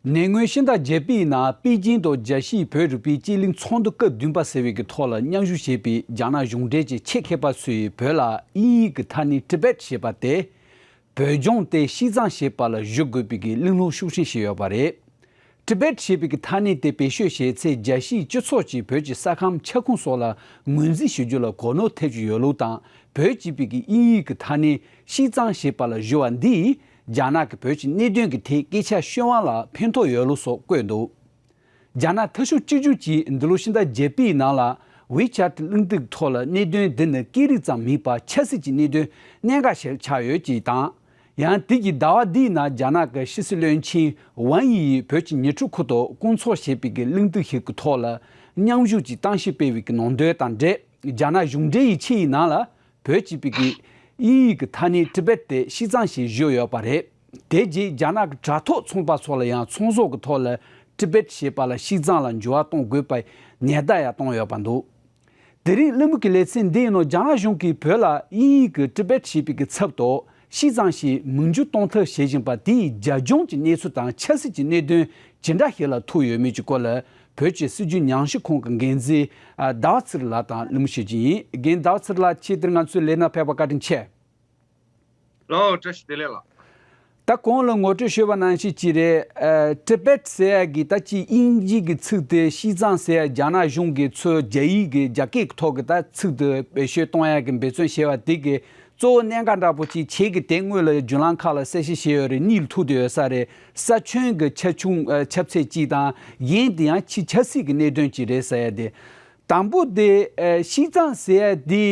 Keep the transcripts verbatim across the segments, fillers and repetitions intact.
ཉེ་སྔོན་ཕྱི་ཟླ་བརྒྱད་པའི་ནང་པེ་ཅིང་དུ་རྒྱལ་སྤྱིའི་བོད་རིག་པའི་དཔྱད་གླེང་ཚོགས་འདུ་སྐབས་བདུན་པ་ཟེར་བའི་གི་ཐོག་ལ་མཉམ་ཞུགས་བྱས་པའི་རྒྱ་ནག་གཞུང་འབྲེལ་གྱི་ཆེད་མཁས་པ་ཚོས་བོད་ལ་དབྱིན་ཡིག་གི་ཐ་སྙད་ཊི་བེཊ་ཞེས་པ་དེ། བོད་ལྗོངས་ཏེ་ཤིས་ཙང་ཞེས་པ་ལ་བསྒྱུར་དགོས་པའི་གི་གླེང་སློང་ཤུགས་ཆེན་བྱས་ཡོད་པ་རེད། ཊི་བེཊ་ཞེས་པའི་གི་ཐ་སྙད་དེ་བེད་སྤྱོད་བྱས་ཚེ་རྒྱལ་སྤྱིའི་སྤྱི་ཚོགས་ཀྱིས་བོད་ཀྱི་ས་ཁམས་ཁྱབ་ཁོངས་སོགས་ལ་ངོས་འཛིན་ཞུ་རྒྱུ་ལ་གོ་གནོད་ཐེབས་ཀྱི་ཡོད་ལུགས་དང་། བོད་ཅེས་པའི་གི་དབྱིན་ཡིག་གི་ཐ་སྙད་ཤིས་ཙང་ཞེས་པ་ལ་བསྒྱུར་བ་འདིས་རྒྱ་ནག་གིས་བོད་ཀྱི་གནད་དོན་གྱི་ཐད་སྐད་ཆ་ཤོད་དབང་ལ་ཕན་ཐོགས་ཡོད་ལུགས་སོགས་བཀོད་འདུག་རྒྱ་ནག་འཐབ་ཕྱོགས་གཅིག་གྱུར་གྱིས་འདི་ལོ་ཕྱི་ཟླ་བརྒྱད་པའི་ནང་ལ་ཝི་ཆེ་ཊི་གླེང་སྟེགས་ཐོག་ལ་གནད་དོན་འདི་ནི་སྐད་རིགས་ཙམ་མིན་པར་ཆབ་སྲིད་ཀྱི་གནད་དོན་གནད་འགག་ཞིག་ཆགས་ཡོད་ཅེས་དང་། ཡང་དེ་གི་ཟླ་བ་འདིའི་ནང་རྒྱ་ནག་གི་ཕྱི་སྲིད་བློན་ཆེན་ཝང་ཡི་ཡིས་བོད་ཀྱི་ཉི་ཁྲི་ཁུལ་དུ་སྐུ་འཚོགས་བྱས་པའི་གི་གླེང་སྟེགས་ཤིག་གི་ཐོག་ལ་མཉམ་ཞུགས་ཀྱིས་གཏམ་བཤད་སྤེལ་བའི་གི་ནང་དོན་དང་འབྲེལ་རྒྱ་ནག་གཞུང་འབྲེལ་ཡིག་ཆའི་ནང་ལ། བོད་ཅེས་པའི་གི་དབྱིན་ཡིག་གི་ཐ་སྙད་ཊི་བེཊ་དེ་ཤིས་ཙང་ཞེས་བཞག་ཡོད་པ་རེད། དེ་རྗེས་རྒྱ་ནག་གི་དྲ་ཐོག་ཚོང་པ་ཚོ་ལ་ཡང་ཚོང་ཟོག་གི་ཐོག་ལ་ཊི་བེཊ་ཞེས་པ་ལ་ཤིས་ཙང་ལ་འགྱུར་བ་གཏོང་དགོས་པའི་ཉེན་བརྡ་ཡང་བཏང་ཡོད་པ་འདུག་དེ་རིང་གླེང་མོལ་གྱི་ལེ་ཚན་འདིའི་ནང་རྒྱ་ནག་གཞུང་གིས་བོད་ལ་དབྱིན་ཡིག་གི་ཊི་བེཊ་ཞེས་པའི་གི་ཚབ་ཏུ་ཤིས་ཙང་ཞེས་མིང་བསྒྱུར་གཏོང་ཐབས་བྱེད་བཞིན་པ་དེས་རྒྱ་གཞུང་གི་གནས་ཚུལ་དང་ཆབ་སྲིད་ཀྱི་གནད་དོན་ཇི་འདྲ་ཞིག་ལ་ཐུག་ཡོད་མེད་ཀྱི་སྐོར་ལ། བོད་ཀྱི་སྲིད་བྱུས་ཉམས་ཞིབ་ཁང་གི་འགན་འཛིན་ཟླ་བ་ཚེ་རིང་ལགས་དང་གླེང་མོལ་བྱེད་ཀྱི་ཡིན། རྒན་ཟླ་བ་ཚེ་རིང་ལགས་ཁྱེད་དེར་ང་ཚོའི་ལས་སྣ་ཕེབས་པར་བཀའ་དྲིན་ཆེ། ལགས་བཀྲ་ཤིས་བདེ་ལེགས་ལགས། ད་གོང་ལ་ངོ་སྤྲོད་ཞུས་པ་ནང་བཞིན་གྱི་རེད། ཨ། ཊི་བེཊ་ཟེར་ཡག་གི་ད་ཅི་དབྱིན་ཇི་གི་ཚིག་དེ་ཤིས་ཙང་ཟེར་ཡག་རྒྱ་ནག་གཞུང་གིས་ཚུར་རྒྱ་ཡིག་གི་རྒྱ་སྐད་ཀྱི་ཐོག་གི་ད་ཚིག་དེ་བེད་སྤྱོད་གཏོང་ཡག་གི་འབད་བརྩོན་བྱས་པ་དེ་གི་གཙོ་བོ་གནད་འགག་འདྲ་པོ་ཅིག་ཁྱེད་ཀྱིས་དེ་སྔོན་ལ་བརྒྱུད་ལམ་ཁག་ལ་གསལ་བཤད་བྱས་ཡོད་རེད། གཉིས་ལ་ཐུག་བསྡད་ཡོད་ས་རེད། ས་ཁྱོན་གྱི་ཁྱབ་ཆུང་ཨ། ཁྱབ་ཚད་གཅིག་དང་། གཞན་དེ་ཡང་ཕྱི་ཆབ་སྲིད་ཀྱི་གནད་དོན་གཅིག་རེད་ཟེར་ཡ་དེ། དང་པོ་དེ་ཨ། ཤིས་ཙང་ཟེར་ཡ་དེ་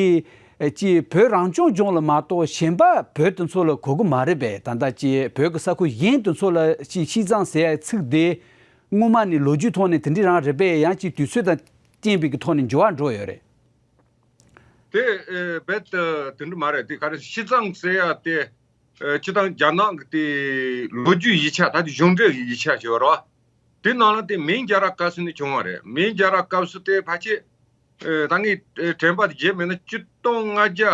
ཨ། ཅིག་བོད་རང་སྐྱོང་ལྗོངས་ལ་མ་གཏོགས་གཞན་པ་བོད་དེ་ཚོ་ལ་གོ་གི་མ་རེད་པས། ད་ལྟ་ཅིག་བོད་ཀྱི་ས་ཁུལ་གཞན་དེ་ཚོ་ལ་ཅིག་ཤིས་ཙང་ཟེར་ཡ་ཚིག་དེ་སྔོན་མ་ནས་ལོ་རྒྱུས་ཐོག་ནས་དེ་འདྲ་རང་རེད་པས། ཡང་ཅིག་དུས་ཚོད་དང་རྐྱེན་པའི་གི་ཐོག་ནས་འགྱུར་བ་འགྲོ་ཡོད་རེད། དེ་ཨེ། རྦད་དེ་དེ་འདྲ་མ་རེད། དེ་ག་རེ་ཤིས་ཙང་ཟེར་ཡ་དེ་ཨེ། སྤྱིར་བཏང་རྒྱ་ནག་གི་དེ་ལོ་རྒྱུས་ཡིག་ཆ། ད་དེ་གཞུང་འབྲེལ་ཡིག་ཆ་ཞིག་ཡོད་རེད་བ། དེ་ནང་ལ་དེ་མིང་རྒྱལ་རབས་སྐབས་སུ་ནས་བྱུང་བ་རེད། མིང་རྒྱལ་རབས་སྐབས་སུ་དེ་ཕལ་ཆེར་ཨེ། ད་ངས་ཨེ། དྲན་པ་དེ་བརྗེད་མེད་ན་ཆིག་སྟོང་ལྔ་བརྒྱ་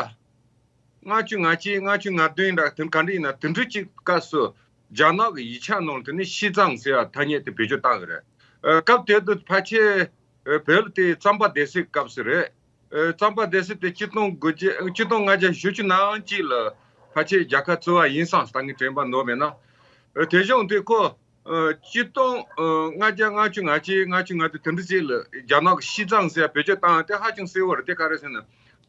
ལྔ་བཅུ་ང་གཅིག་ལྔ་བཅུ་ང་བདུན་འདྲ། དེ་ག་འདྲ་ཡིན་ན་དེ་འདྲ་ཅིག་སྐབས་སུ་རྒྱ་ནག་གི་ཡིག་ཆ་ནང་དེ་ནས་ཤིས་ཙང་ཟེར་ཡ་ཐ་སྙད་དེ་བེད་སྤྱོད་བཏང་གི་རེད། ཨེ། སྐབས་དེ་དུས་ཕལ་ཆེར་ཨེ། བོད་ལ་དེ་གཙང་པ་སྡེ་སྲིད་སྐབས་སུ་རེད། ཨེ། གཙང་པ་སྡེ་སྲིད་དེ་ཆིག་སྟོང་དགུ་བརྒྱ། ཆིག་སྟོང་ལྔ་བརྒྱ་བཞི་བཅུ་ནང་གཅིག་ལ་ཕལ་ཆེར་རྒྱལ་ཁ་བཙུགས་པ་ཡིན་སམ། ད་ངས་དྲན་པ་ནོར་མེད་ན། ཨེ། དེ་བཞིན་དེ་ཁོ་ཨེ། ཆིག་སྟོང་ལྔ་བརྒྱ་ལྔ་བཅུ་ང་གཅིག་ལྔ་བཅུ་ང་བདུན་དེ་འདྲ་ཅིག་ལ་རྒྱ་ནག་གི་ཤིས་ཙང་ཟེར་བེད་སྤྱོད་བཏང་། དེ་ཧ་ཅང་གསལ་བོ་རེད། དེ་ག་རེ་ཟེར་ན་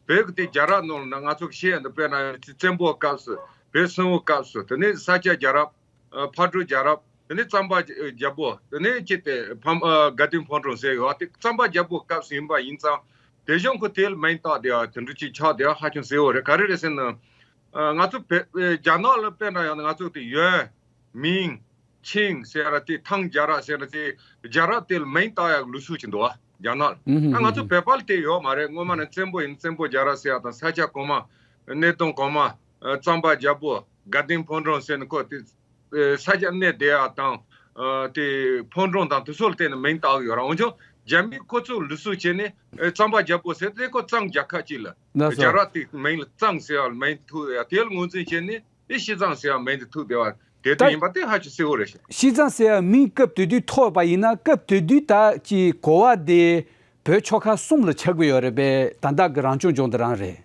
བོད་ཀྱི་དེ་རྒྱལ་རབས་ནང་ལ་ན་ང་ཚོ་ཤེས་ཡ་འདི་དཔེར་ན་བཙན་པོའི་སྐབས་སུ་བོད་སུམ་བུའི་སྐབས་སུ། དེ་ནས་ས་སྐྱ་རྒྱལ་རབས། ཨ། ཕག་གྲུ་རྒྱལ་རབས། དེ་ནས་གཙང་པ་རྒྱལ་པོ། དེ་ནས་ཅི་སྟེ་ཕམ། ཨ། དགའ་ལྡན་ཕོ་བྲང་ཟེར་ཡོད་དེ་གཙང་པ་རྒྱལ་པོའི་སྐབས་སུ་ཡིན་པ་ཡིན་ཙང་། དེ་བཞིན་ཁོ་དེ་ལ་མིང་བཏགས་བསྡད་ཡ་དེ་འདྲ་ཅིག་ཆགས་བསྡད་ཡ་ཧ་ཅང་གསལ་བོ་རེད། ག་རེ་རེད་ཟེར་ན། ཨ། ང་ཚོ་བོད། ཨེ། རྒྱ་ནག་ལ་དཔེར་ན་ཡང་ན་ང་ཚོ་དེ་ཡོན་མིང་ཆིང་ཟེར་ར་དེ་ཐང་རྒྱལ་རབས་ཟེར་ར་དེ་རྒྱལ་རབས་དེ་ལ་མིང་བཏགས་ཡག་ལུགས་སྲོལ་ཅིག་འདུག་བ། རྒྱ་ནག་ལ། ཨ། ང་ཚོ་བོད་པ་ལ་དེ་ཡོད་མ་རེད། སྔོན་མ་ནས་བཙན་པོ་ཡིན་བཙན་པོ་རྒྱལ་རབས་ཟེར་ཡག་དང་། ས་སྐྱ་གོང་མ། སྣེ་གདོང་གོང་མ། ཨ། གཙང་པ་རྒྱལ་པོ། དགའ་ལྡན་ཕོ་བྲང་ཟེར་ནས་ཁོ་དེ། ཨ། ས་སྐྱ་གནས་བསྡད་ཡག་དང་། ཨ། དེ་ཕོ་བྲང་དང་དེ་ཚོ་ལ་བརྟེན་ནས་མིང་བཏགས་ཡོད་ར། འོན་ཀྱང་རྒྱ་མིས་ཁོ་ཚོ་ལུགས་སྲོལ་བྱས་ནས། ཨ། གཙང་པ་རྒྱལ་པོ་ཟེར་དེ་ཁོ་གཙང་རྒྱལ་ཁབ་ཅིག་ལ་ལགས་སོ། རྒྱལ་རབས་དེ་མིང་ལ་གཙང་ཟེར་བ་ལ་མིང་ཐུག་ཡ་དེ་ལ་ངོས་འཛིན་བྱས་ནས། དེ་ཤིས་ཙང་ཟེར་ཡ་མིང་དེ་ཐུག་བསྡད་པ་དེ་དུས་ད་ཡིན་པ་དེ་ཧ་ཅང་གསལ་བོ་རེད་ཤག་ཤིས་ཙང་ཟེར་ཡ་མིང་སྐབས་དེ་དུས་ཐོགས་པ་ཡིན་ན། སྐབས་དེ་དུས་ད་ཅིག་གོ་བ་དེ་བོད་ཆོལ་ཁ་གསུམ་ལ་ཁྱབ་ཀྱི་ཡོད་རེད་པས། ད་ལྟ་གི་རང་སྐྱོང་ལྗོངས་དེ་རང་རེད།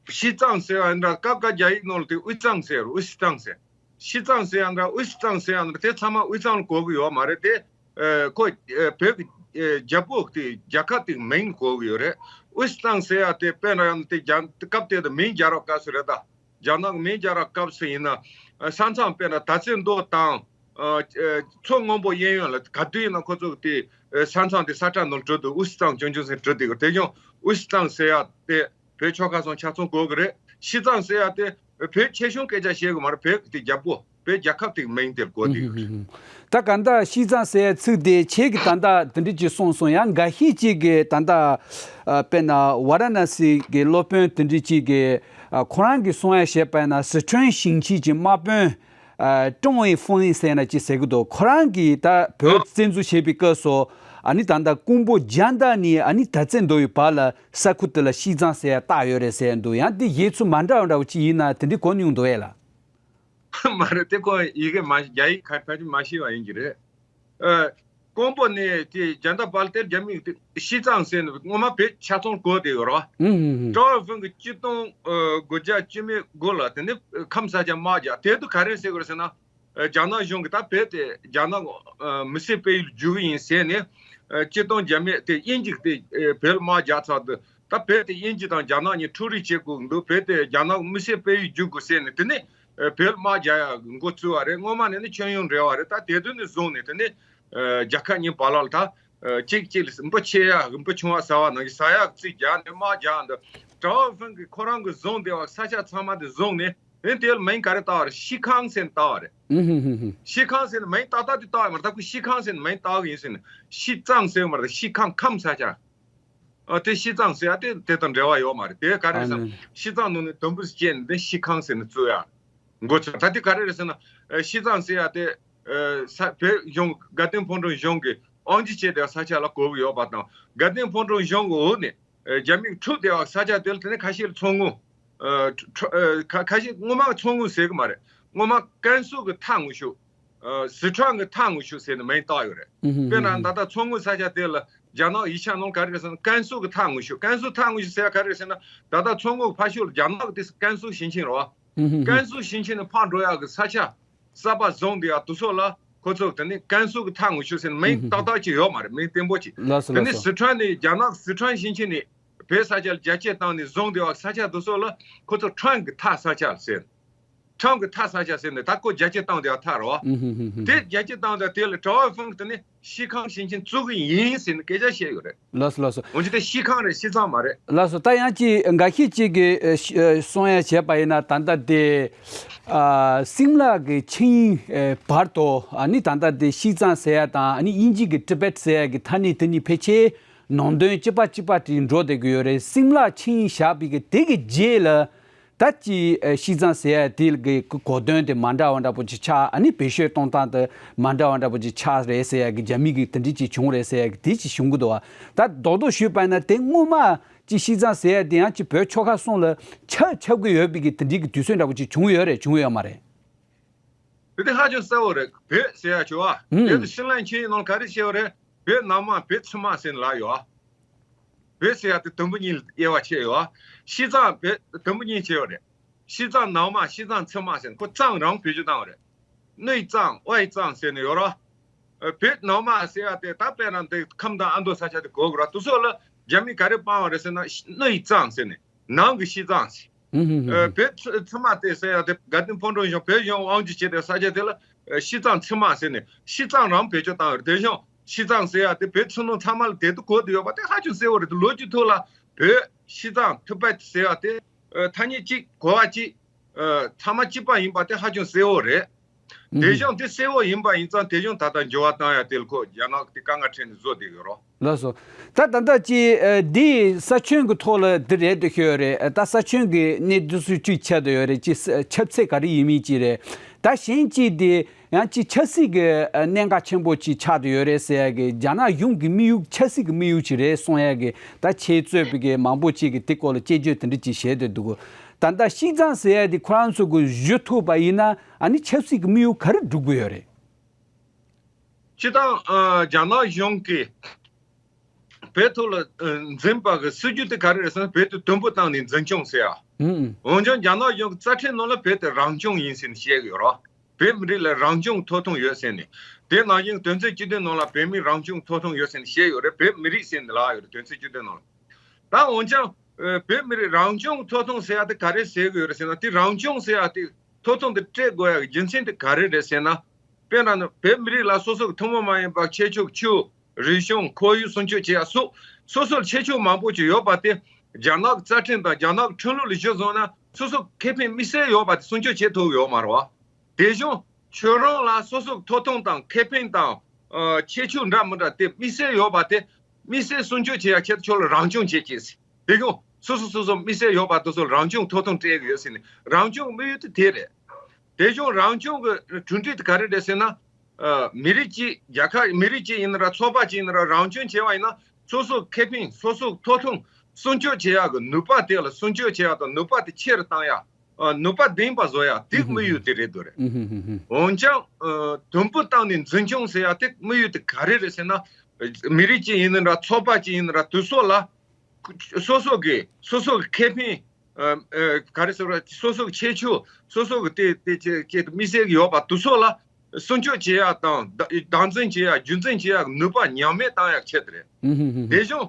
ཤིས་ཙང་ཟེར་ཡ་འདྲ་སྐབས་ཀ་རྒྱ་ཡིག་ནང་ལ་དེ་དབུས་གཙང་ཟེར། དབུས་གཙང་ཟེར། ཤིས་ཙང་ཟེར་ཡ་འདྲ་དབུས་གཙང་ཟེར་ཡ་འདྲ་དེ་ཚང་མ་དབུས་གཙང་ལ་གོ་གི་ཡོད་མ་རེད་དེ། ཨ། ཁོ། ཨ། བོད་ཀྱི། ཨ། རྒྱལ་པོ་དེ་རྒྱལ་ཁབ་དེ་མིང་གོ་གི་ཡོད་རེད། དབུས་གཙང་ཟེར་ཡ་དེ་དཔེར་ན་ཡང་དེ་རྒྱ། སྐབས་དེ་དུས་མིང་རྒྱལ་རབས་སྐབས་སུ་རེད་ད། རྒྱ་ནག་གི་མིང་རྒྱལ་རབས་སྐབས་སུ་ཡིན་ན། ཨ། ས་མཚམས་དཔེར་ན་དར་རྩེ་མདོ་དང་། ཨ། ཨ། མཚོ་སྔོན་པོ་གཡས་གཡོན་ལ་ག་དུས་ཡིན་ན་ཁོ་ཚོ་གི་དེ། ཨ། ས་མཚམས་དེ་ས་ཁྲ་ནང་ལ་བྲིས་འདུག་དབུས་གཙང་ཆོས་འབྱུང་ཟེར་བྲིས་འདུག་དེ་ཡང་དབུས་གཙང་ཟེར་ཡ་དེ། བོད་ཆོལ་ཁ་གསུམ་ཆ་ཚང་གོ་གི་རེད། ཤིས་ཙང་ཟེར་ཡ་དེ་བོད་ཆེ་ཆུང་སྐད་ཆ་བཤད་གི་མ་རེད། བོད་དེ་རྒྱལ་པོ། བོད་རྒྱལ་ཁབ་དེ་མིང་དེར་གོ་དེ་ཡོད་རེད། ད་ག་ད་ཤིས་ཙང་ཟེར་ཡ་ཚིག་དེ་ཁྱེད་ཀྱིས་ད་ལྟ་དེ་འདྲ་ཅིག་གསུངས་སོང་། ཡང་འགའ་ཤས་ཅིག་གིས་ད་ལྟ་ཨ། དཔེར་ན་ཝཱ་ར་ཎ་སི་གི་སློབ་དཔོན་དེ་འདྲ་ཅིག་གིས་ཨ། ཁོ་རང་གིས་གསུང་ཡ་བྱས་པ་ཡིན་ན། སི་ཁྲོན་ཞིང་ཆེན་གྱི་དམག་དཔོན། ཨ། ཀྲོང་ཝེ་ཧྥུང་ཟེར་ན་ཅིག་ཟེར་གི་འདུག་ཁོ་རང་གིས་ད་བོད་ཨ། བཙན་འཛུལ་བྱས་པའི་སྐབས་སུ། ཨ་ནི་ད་ལྟ་ཀོང་པོ་རྒྱ་མདའ་ནས་ཨ་ནི་དར་རྩེ་མདོ་ཡི་བར་ལ་ས་ཁུལ་དེ་ལ་ཤིས་ཙང་ཟེར་ཡ་བཏགས་ཡོད་རེད་ཟེར་འདུག་ཡང་དེ་བཞེད་ཚུལ་མ་འདྲ་བ་འདྲ་བོ་ཅིག་ཡིན་ན་དེ་འདྲའི་གོ་མྱོང་འདུག་ཨེ་ལགས། མ་རེད། དེ་ཁོ་ཡི་གེ་མ་རྒྱ་ཡིག་ཁ་ཕལ་ཆེར་མ་ཤེས་པ་ཡིན་གྱི་རེད། ཨ། ཀོང་པོ་ནས་དེ་རྒྱ་ནག་པར་དེར་རྒྱ་མི་དེ་ཤི་ཙང་ཟེར་ནས་སྔོན་མ་བོད་ཆ་ཚང་བཀོད་དེ་ཡོད་རེད་བ། ཨུ་ཧུ་ཧུ། ཀྲོའུ་ཧྥེང་གི་ཆིག་སྟོང་དགུ་བརྒྱ་བཅུ་མེད་དགུ་ལ་དེ་ནི་ཁམས་ས་ཆ་དམག་རྒྱག་དེ་དུས་ག་རེ་ཟེར་དགོས་རེད་ཟེར་ན། རྒྱ་ནག་གཞུང་གིས་ད་བོད་དེ་རྒྱ་ནག་མི་སེར་སྤེལ་ཡུལ་བསྒྱུར་གི་ཡིན་ཟེར་ནས། ཆིག་སྟོང་བརྒྱ་མེད་དེ་དབྱིན་ཇི་དེ་བོད་ལ་དམག་རྒྱག་ཚར་དུས་ད་བོད་དེ་དབྱིན་ཇི་དང་རྒྱ་ནག་གཉིས་འཕྲོག་རེས་བྱེད་དགོས་འདུག་བོད་དེ་རྒྱ་ནག་མི་སེར་སྤེལ་ཡུལ་བསྒྱུར་དགོས་ཟེར་ནས་དེ་ནས་བོད་ལ་དམག་རྒྱག་ཡག་འགོ་བཙུགས་པ་རེད། སྔོན་མ་ནས་ནི་ཁྱོན་ཡོངས་རེད་བ་རེད། ད་དེ་དུས་ནས་བཟུང་ནས་དེ་ནས་རྒྱལ་ཁབ་གཉིས་བར་ལ་ད་གཅིག་གཅིག་ལ་འབུ་ཆེ་ཡག་འབུ་ཆུང་བ་ཟ་བ་ནང་བཞིན་ཟ་ཡག་རྩིས་རྒྱག་ནས་དམག་རྒྱག་འདུག་ཀྲོའུ་ཧྥེང་གིས་ཁོ་རང་གི་བཟུང་བསྡད་པ་ས་ཆ་ཚང་མ་དེ་བཟུང་ནས། ཨེ་དེ་ལ་མིང་ག་རེ་བཏགས་པ་རེད། ཤི་ཁང་ཟེར་ནས་བཏགས་པ་རེད། ཨུ་ཧུ་ཧུ་ཧུ། ཤི་ཁང་ཟེར་ནས་མིང་ཏག་ཏག་དེ་བཏགས་ཡོད་མ་རེད། ད་ཁོས་ཤི་ཁང་ཟེར་ནས་མིང་བཏགས་གི་ཡིན་ཟེར་ནས། ཤི་ཙང་ཟེར་གི་མ་རེད། ཤི་ཁང་ཁམས་ས་ཆ། ཨ་དེ་ཤི་ཙང་ཟེར་ཡ་དེ་དེ་དང་འབྲེལ་བ་ཡོད་མ་རེད། དེ་ག་རེ་ཟེར་ན། ཨ་ནི། ཤི་ཙང་ནང་ནས་དུམ་བུ་བཅད་ནས་དེ་ཤི་ཁང་ཟེར་ནས་བཙུགས་ཡ། འགོ་ཚུགས་ད་དེ་ག་རེ་རེད་ཟེར་ན། ཨ་ཤི་ཙང་ཟེར་ཡ་དེ། ཨ་ས་བོད་གཞུང་དགའ་ལྡན་ཕོ་བྲང་གཞུང་གིས་དབང་སྒྱུར་བྱས་བསྡད་ས་ཆ་ལ་གོ་གི་ཡོད་པ་དང་། དགའ་ལྡན་ཕོ་བྲང་གཞུང་གི་འོག་ནས། ཨེ་རྒྱ་མིས་འཁྲུག་བསྡད་པ་ས་ཆ་དེ་ལ་དེ་ནས་ཁ་ཤས་ལ་མཚོ་སྔོན། ཨེ་ཁྲ་ཁྲ་ཨེ་ཁ་ཁ་ཤས་སྔོན་མ་མཚོ་སྔོན་ཟེར་གི་མ་རེད། སྔོན་མ་ཀན་སུའུ་གི་མཐའ་ངོས་ཤུག་ཨེ་སི་ཁྲོན་གི་མཐའ་ངོས་ཤུག་ཟེར་ནས་མིང་བཏགས་ཡོད་རེད། ཨུ་ཧུ་དཔེར་ན་ཧུ་ད་ལྟ་མཚོ་སྔོན་ས་ཆ་དེ་ལ་རྒྱ་ནག་ཡིག་ཆ་ནང་ག་རེ་རེད་ཟེར་ན། ཀན་སུའུ་གི་མཐའ་ངོས་ཤུག་ཀན་སུའུ་མཐའ་ངོས་ཤུག་ཟེར་ཡ་ག་རེ་རེད་ཟེར་ན། ད་ལྟ་མཚོ་སྔོན་ཕར་ཕྱོགས་ལ་རྒྱ་ནག་གི་དེ་ཀན་སུའུ་ཞིང་ཆེན་རེད་བ། ཨུ་ཧུ་ཧུ་ཀན་སུའུ་ཞིང་ཆེན་ནས་ཕར་འགྲོ་ཡ་གི་ས་ཆ། གསར་པ་བཟུང་དེ་ཡང་དུ་སོགས་ལ་ཁོ་ཚོ་དེ་ནི་ཀན་སུའུ་གི་མཐའ་ངོས་ཤུག་ཟེར་ནས་མིང་ཏག་ཏག་ཅིག་ཡོད་མ་རེད། མིང་བརྟན་པོ་ཅིག་ལགས་སོ། དེ་ནི་ལགས་སོ། སི་ཁྲོན་ནས་རྒྱ་ནག་སི་ཁྲོན་ཞིང་ཆེན་ནས་བོད་ས་ཆ་ལ་རྒྱ་སྐྱེད་བཏང་ནས་བཟུང་དེ་བ་ས་ཆ་དུ་སོགས་ལ་ཁོ་ཚོ་ཁྲོན་གི་མཐའ་ས་ཆ་ཟེར། ཁྲོན་གི་མཐའ་ས་ཆ་ཟེར་ནས་ད་ཁོ་རྒྱ་སྐྱེད་བཏང་དེ་བ་མཐའ་རེད་བ། དེ་རྒྱ་སྐྱེད་བཏང་དེ་དེ་ལ་ཀྲོའུ་ཧྥེང་དེ་ནི་ཤི་ཁང་ཞིང་ཆེན་བཙུགས་གི་ཡིན་ཟེར་ནས་སྐད་ཆ་བཤད་ཡོད་རེད། ལགས་སོ་ལགས་སོ། འོན་ཀྱང་དེ་ཤི་ཁང་རེད། ཤི་ཙང་མ་རེད། ལགས་སོ། ད་ཡང་ཅིག་འགའ་ཤས་ཅིག་གིས་ཨ་ཤི་ཨ་གསུང་ཡ་བྱས་པ་ཡིན་ན། ད་ལྟ་དེ་ཨ་སིམ་ལ་གི་ཆིངས་ཡིག་ཨ་བར་དུ་ཨ་ནི་ད་ལྟ་དེ་ཤི་ཙང་ཟེར་ཡ་དང་། ཨ་ནི་དབྱིན་ཇི་གི་ཊི་བེཊ་ཟེར་ཡ་གི་ཐ་སྙད་དེ་གཉིས་ཕལ་ཆེར་ནང་དོན་གཅིག་པ་གཅིག་པ་དེ་འགྲོ་བསྡད་ཀྱི་ཡོད་རེད། སིམ་ལ་ཆིངས་ཡིག་བཞག་པའི་གི་དེ་གི་རྗེས་ལ། ད་ཅི་ཨ་ཤི་ཙང་ཟེར་ཡ་དེ་གི་གོ་དོན་དེ་མ་འདྲ་བ་འདྲ་པོ་ཅིག་ཆགས། ཨ་ནི་བེད་སྤྱོད་གཏོང་སྟངས་དེ་མ་འདྲ་བ་འདྲ་པོ་ཅིག་ཆགས་རེད་ཟེར་ཡ་གི་རྒྱ་མི་གི་དེ་འདྲ་ཅིག་བྱུང་རེད་ཟེར་ཡ་གི་དེ་ཅིག་བྱུང་གི་འདུག་བ། ད་རྡོག་རྡོག་ཞུས་པ་ཡིན་ན་དེ་སྔོན་མ་ཅི་ཤི་ཙང་ཟེར་ཡ་དེ་ཡང་ཅི་བོད་ཆོལ་ཁ་གསུམ་ལ་ཆ་ཁྱབ་ཀྱི་ཡོད་པའི་གི་དེ་འདྲའི་གི་དུས་ཚོད་འདྲ་པོ་ཅིག་བྱུང་ཡོད་རེད། བྱུང་ཡོད་མ་རེད། དེ་དེ་ཧ་ཅང་གསལ་བོ་རེད། བོད་ཟེར་ཡ་ཆོ་བ། ཨུམ། དེ་དུ་ཤིང་ལན་ཆོས་ཡིན་ནང་ག་རེ་བཤད་ཡོད་རེད། བོད་ནང་མ་བོད་ཕྱི་མ་ཟེར་ནས་ལབ་ཡོད། བོད་ཟེར་ཡ་དེ་དུམ་བུ་གཉིས་ལ་དབྱེ་བ་ཕྱེ་ཡོད། ཤི་ཙང་བོད་དུམ་བུ་གཉིས་ཕྱེ་ཡོད་རེད། ཤི་ཙང་ནང་མ་ཤི་ཙང་ཕྱི་མ་ཟེར་ནས་ཁོ་ཙང་རང་བེད་སྤྱོད་བཏང་བ་རེད། ནུའི་ཙང་ཝའི་ཙང་ཟེར་ནས་ཡོད་ར། བོད་ནང་མ་ཟེར་ཡ་དེ་ད་དཔེར་ན་དེ་ཁམས་དང་ཨ་མདོ་ས་ཆ་དེ་གོ་དགོས་ར། དུ་སོགས་ལ་རྒྱ་མི་ག་རེ་སྤང་བ་རེད་ཟེར་ན་ནུའི་ཙང་ཟེར་ནས་ནང་གི་ཤི་ཙང་ཟེར། ཨུ་ཧུ་ཧུ་ཧུ། བོད་ཕྱི་མ་དེ་ཟེར་ཡ་དེ་དགའ་ལྡན་ཕོ་བྲང་གཞུང་བོད་གཞུང་དབང་སྒྱུར་བྱས་དེ་ས་ཆ་དེ་ལ་ཤི་ཙང་ཕྱི་མ་ཟེར་ནས་ཤི་ཙང་རང་བེད་སྤྱོད་བཏང་ཡོད་རེད། དེ་བཞིན་ཤི་ཙང་ཟེར་ཡ་དེ་བོད་ཕྱི་ནང་ཚང་མ་ལ་དེ་དུ་གོ་དུ་ཡོད་པ་དེ་ཧ་ཅང་གསལ་བོ་རེད། དེ་ལོ་རྒྱུས་ཐོག་ལ་བོད་ཤི་ཙང་ཐུ་པད་ཟེར་ཡ་དེ་ཐ་སྙད་གཅིག་གོ་བ་གཅིག་ཚང་མ་གཅིག་པ་ཡིན་པ་དེ་ཧ་ཅང་གསལ་བོ་རེད། དེ་བཞིན་དེ་གསལ་བོ་ཡིན་པ་ཡིན་ཙང་དེ་བཞིན་ད་ལྟ་འགྱུར་བ་བཏང་ཡ་དེ་ལ་ཁོ་རྒྱ་ནག་དེ་དཀའ་ངལ་འཕྲད་ནས་བཟོ་བསྡད་ཡོད་རོ། ལགས་སོ། ད་ད་ལྟ་ཅི་ཨ་འདི་ས་ཁྱོན་གྱི་ཐོག་ལ་འདི་རེད་དུ་ཤོད་རེད། ད་ས་ཁྱོན་གྱི་གནས་འདི་སུ་གཅིག་ཆགས་དུ་ཡོད་རེད། ཅི་ས་ཁྱབ་ཚད་ག་རེ་ཡིན་མིན་ཅི་རེད། ད་གཞན་གཅིག་དེ་ཡང་ཅི་ཆབ་སྲིད་ཀྱི་ཨ་གནད་འགག་ཆེན་པོ་ཅིག་ཆགས་དུ་ཡོད་རེད་ཟེར་ཡ་གི་རྒྱ་ནག་གཞུང་གི་དམིགས་ཡུལ་ཆབ་སྲིད་ཀྱི་དམིགས་ཡུལ་ཅིག་རེད་གསུང་ཡ་གི་ད་ཁྱེད་གཙོས་པའི་གི་མང་པོ་ཅིག་གི་དེ་སྐོར་ལ་དཔྱད་བརྗོད་དེ་འདྲ་ཅིག་བྱས་ཏེ་འདུག་ད་ལྟ་ཤི་ཙང་ཟེར་ཡ་དེ་ཁོ་རང་ཚོ་གི་ཞུ་ཐུབ་པ་ཡིན་ན་ཨ་ནི་ཆབ་སྲིད་ཀྱི་དམིགས་ཡུལ་ག་རེ་སྒྲུབ་དགོས་ཡོད་རེད། སྤྱིར་བཏང་ཨ་རྒྱ་ནག་གཞུང་གིས་བོད་ཐོག་ལ་ཨ་འཛིན་པ་གི་སྲིད་ཇུས་དེ་ག་རེ་རེད་ཟེར་ན་བོད་དེ་དུམ་བུ་བཏང་ནས་འཛིན་སྐྱོང་ཟེར་ཡ། ཨུམ། འོན་ཀྱང་རྒྱ་ནག་གཞུང་གི་རྩ་ཁྲིམས་ནང་ལ་བོད་དེ་རང་སྐྱོང་ཡིན་ཟེར་ནས་བཤད་ཀྱི་ཡོད་རེད། བོད་མི་རིགས་ལ་རང་སྐྱོང་ཐོབ་ཐང་ཡོད་ཟེར་ནས། དེ་ནང་བཞིན་དོན་ཚན་བཅུ་བདུན་ནང་ལ་བོད་མིའི་རང་སྐྱོང་ཐོབ་ཐང་ཡོད་ཟེར་ནས་བཤད་ཡོད་རེད། བོད་མི་རིགས་ཟེར་ནས་ལབ་ཡོད་རེད་དོན་ཚན་བཅུ་བདུན་ནང་ལ། ད་འོན་ཀྱང་ཨ་བོད་མི་རིགས་རང་སྐྱོང་ཐོབ་ཐང་ཟེར་ཡ་དེ་ག་རེ་ཟེར་གི་ཡོད་རེད་ཟེར་ན། དེ་རང་སྐྱོང་ཟེར་ཡ་དེ་ཐོབ་ཐང་དེ་སྤྲད་དགོས་ཡ་གི་རྒྱུ་མཚན་དེ་ག་རེ་རེད་ཟེར་ན། དཔེར་ན་ནི་བོད་མི་རིགས་ལ་སོ་སོ་གི་ཐུན་མོང་མ་ཡིན་པ་ཁྱད་ཆོས་ཆོས་རིག་གཞུང་ཁོར་ཡུག་སྲུང་སྐྱོབ་བྱེད་ཡ་སོགས་སོ་སོར་ཁྱད་ཆོས་མང་པོ་ཅིག་ཡོད་པ་དེ་རྒྱ་ནག་གི་རྩ་ཁྲིམས་དང་རྒྱ་ནག་གི་ཁྲིམས་ལུགས་ལ་གཞི་བཟུང་ན་སོ་སོ་ཁེ་ཕན་དམིགས་བསལ་ཡོད་པ་དེ་སྲུང་སྐྱོབ་བྱེད་ཐུབ་ཡོད་མ་རེད་བ། དེ་བཞིན་ཁྱོད་རང་ལ་སོ་སོ་གི་ཐོབ་ཐང་དང་ཁེ་ཕན་དང་ཨ་ཁྱད་ཆོས་འདྲ་མི་འདྲ་དེ་དམིགས་བསལ་ཡོད་པ་དེ་དམིགས་བསལ་སྲུང་སྐྱོབ་བྱེད་ཡ་ཆེད་དུ་ཁྱོད་ལ་རང་སྐྱོང་བྱེད་ཀྱི་ཟེར། དེ་བཞིན་སོ་སོ་སོ་སོ་དམིགས་བསལ་ཡོད་པ་དེ་ཚོ་ལ་རང་སྐྱོང་ཐོབ་ཐང་སྤྲད་ཀྱི་ཡོད་ཟེར་ནས་རང་སྐྱོང་དམིགས་ཡུལ་དེ་དེ་རེད། དེ་བཞིན་རང་སྐྱོང་གི་གྲུབ་འབྲས་དེ་ག་རེ་རེད་ཟེར་ན། ཨ་མི་རིགས་གཅིག་རྒྱལ་ཁབ་མི་རིགས་གཅིག་ཡིན་ན་ར་ཚོགས་པ་གཅིག་ཡིན་ན་ར་རང་སྐྱོང་བྱས་པ་ཡིན་ན་སོ་སོ་ཁེ་ཕན་སོ་སོ་ཐོབ་ཐང་སྲུང་སྐྱོབ་བྱེད་ཡག་གི་ནུས་པ་དེ་ལ་སྲུང་སྐྱོབ་བྱེད་ཡག་དང་ནུས་པ་དེ་ཆེ་རུ་བཏང་ཡག་ནུས་པ་ལྡན་པ་བཟོ་ཡ་དེ་དམིགས་ཡུལ་དེ་རེད་འདུག་རེད། འོན་ཀྱང་དུམ་བུ་བཏང་ནས་འཛིན་སྐྱོང་ཟེར་ཡ་དེ་དམིགས་ཡུལ་དེ་ག་རེ་རེད་ཟེར་ན། མི་རིགས་ཅིག་ཡིན་ན་འདྲ། ཚོགས་པ་ཅིག་ཡིན་ན་འདྲ། དེ་ཚོ་ལ་སོ་སོ་གི་སོ་སོ་གི་ཁེ་ཕན། ཨ་ཨ་ག་རེ་ཟེར་བ། སོ་སོ་གི་ཁྱད་ཆོས། སོ་སོ་གི་དེ་དེ་ཅེས་ཅེས་དམིགས་བསལ་གྱི་ཡོད་པ་དེ་ཚོ་ལ་སྲུང་སྐྱོབ་བྱེད་ཡ་དང་། བདག་བདག་འཛིན་བྱེད་ཡ། རྒྱུན་འཛིན་བྱེད་ཡ་གི་ནུས་པ་ཉམས་མེད་བཏང་ཡ་ཆེད་དུ་རེད། དེ་བཞིན་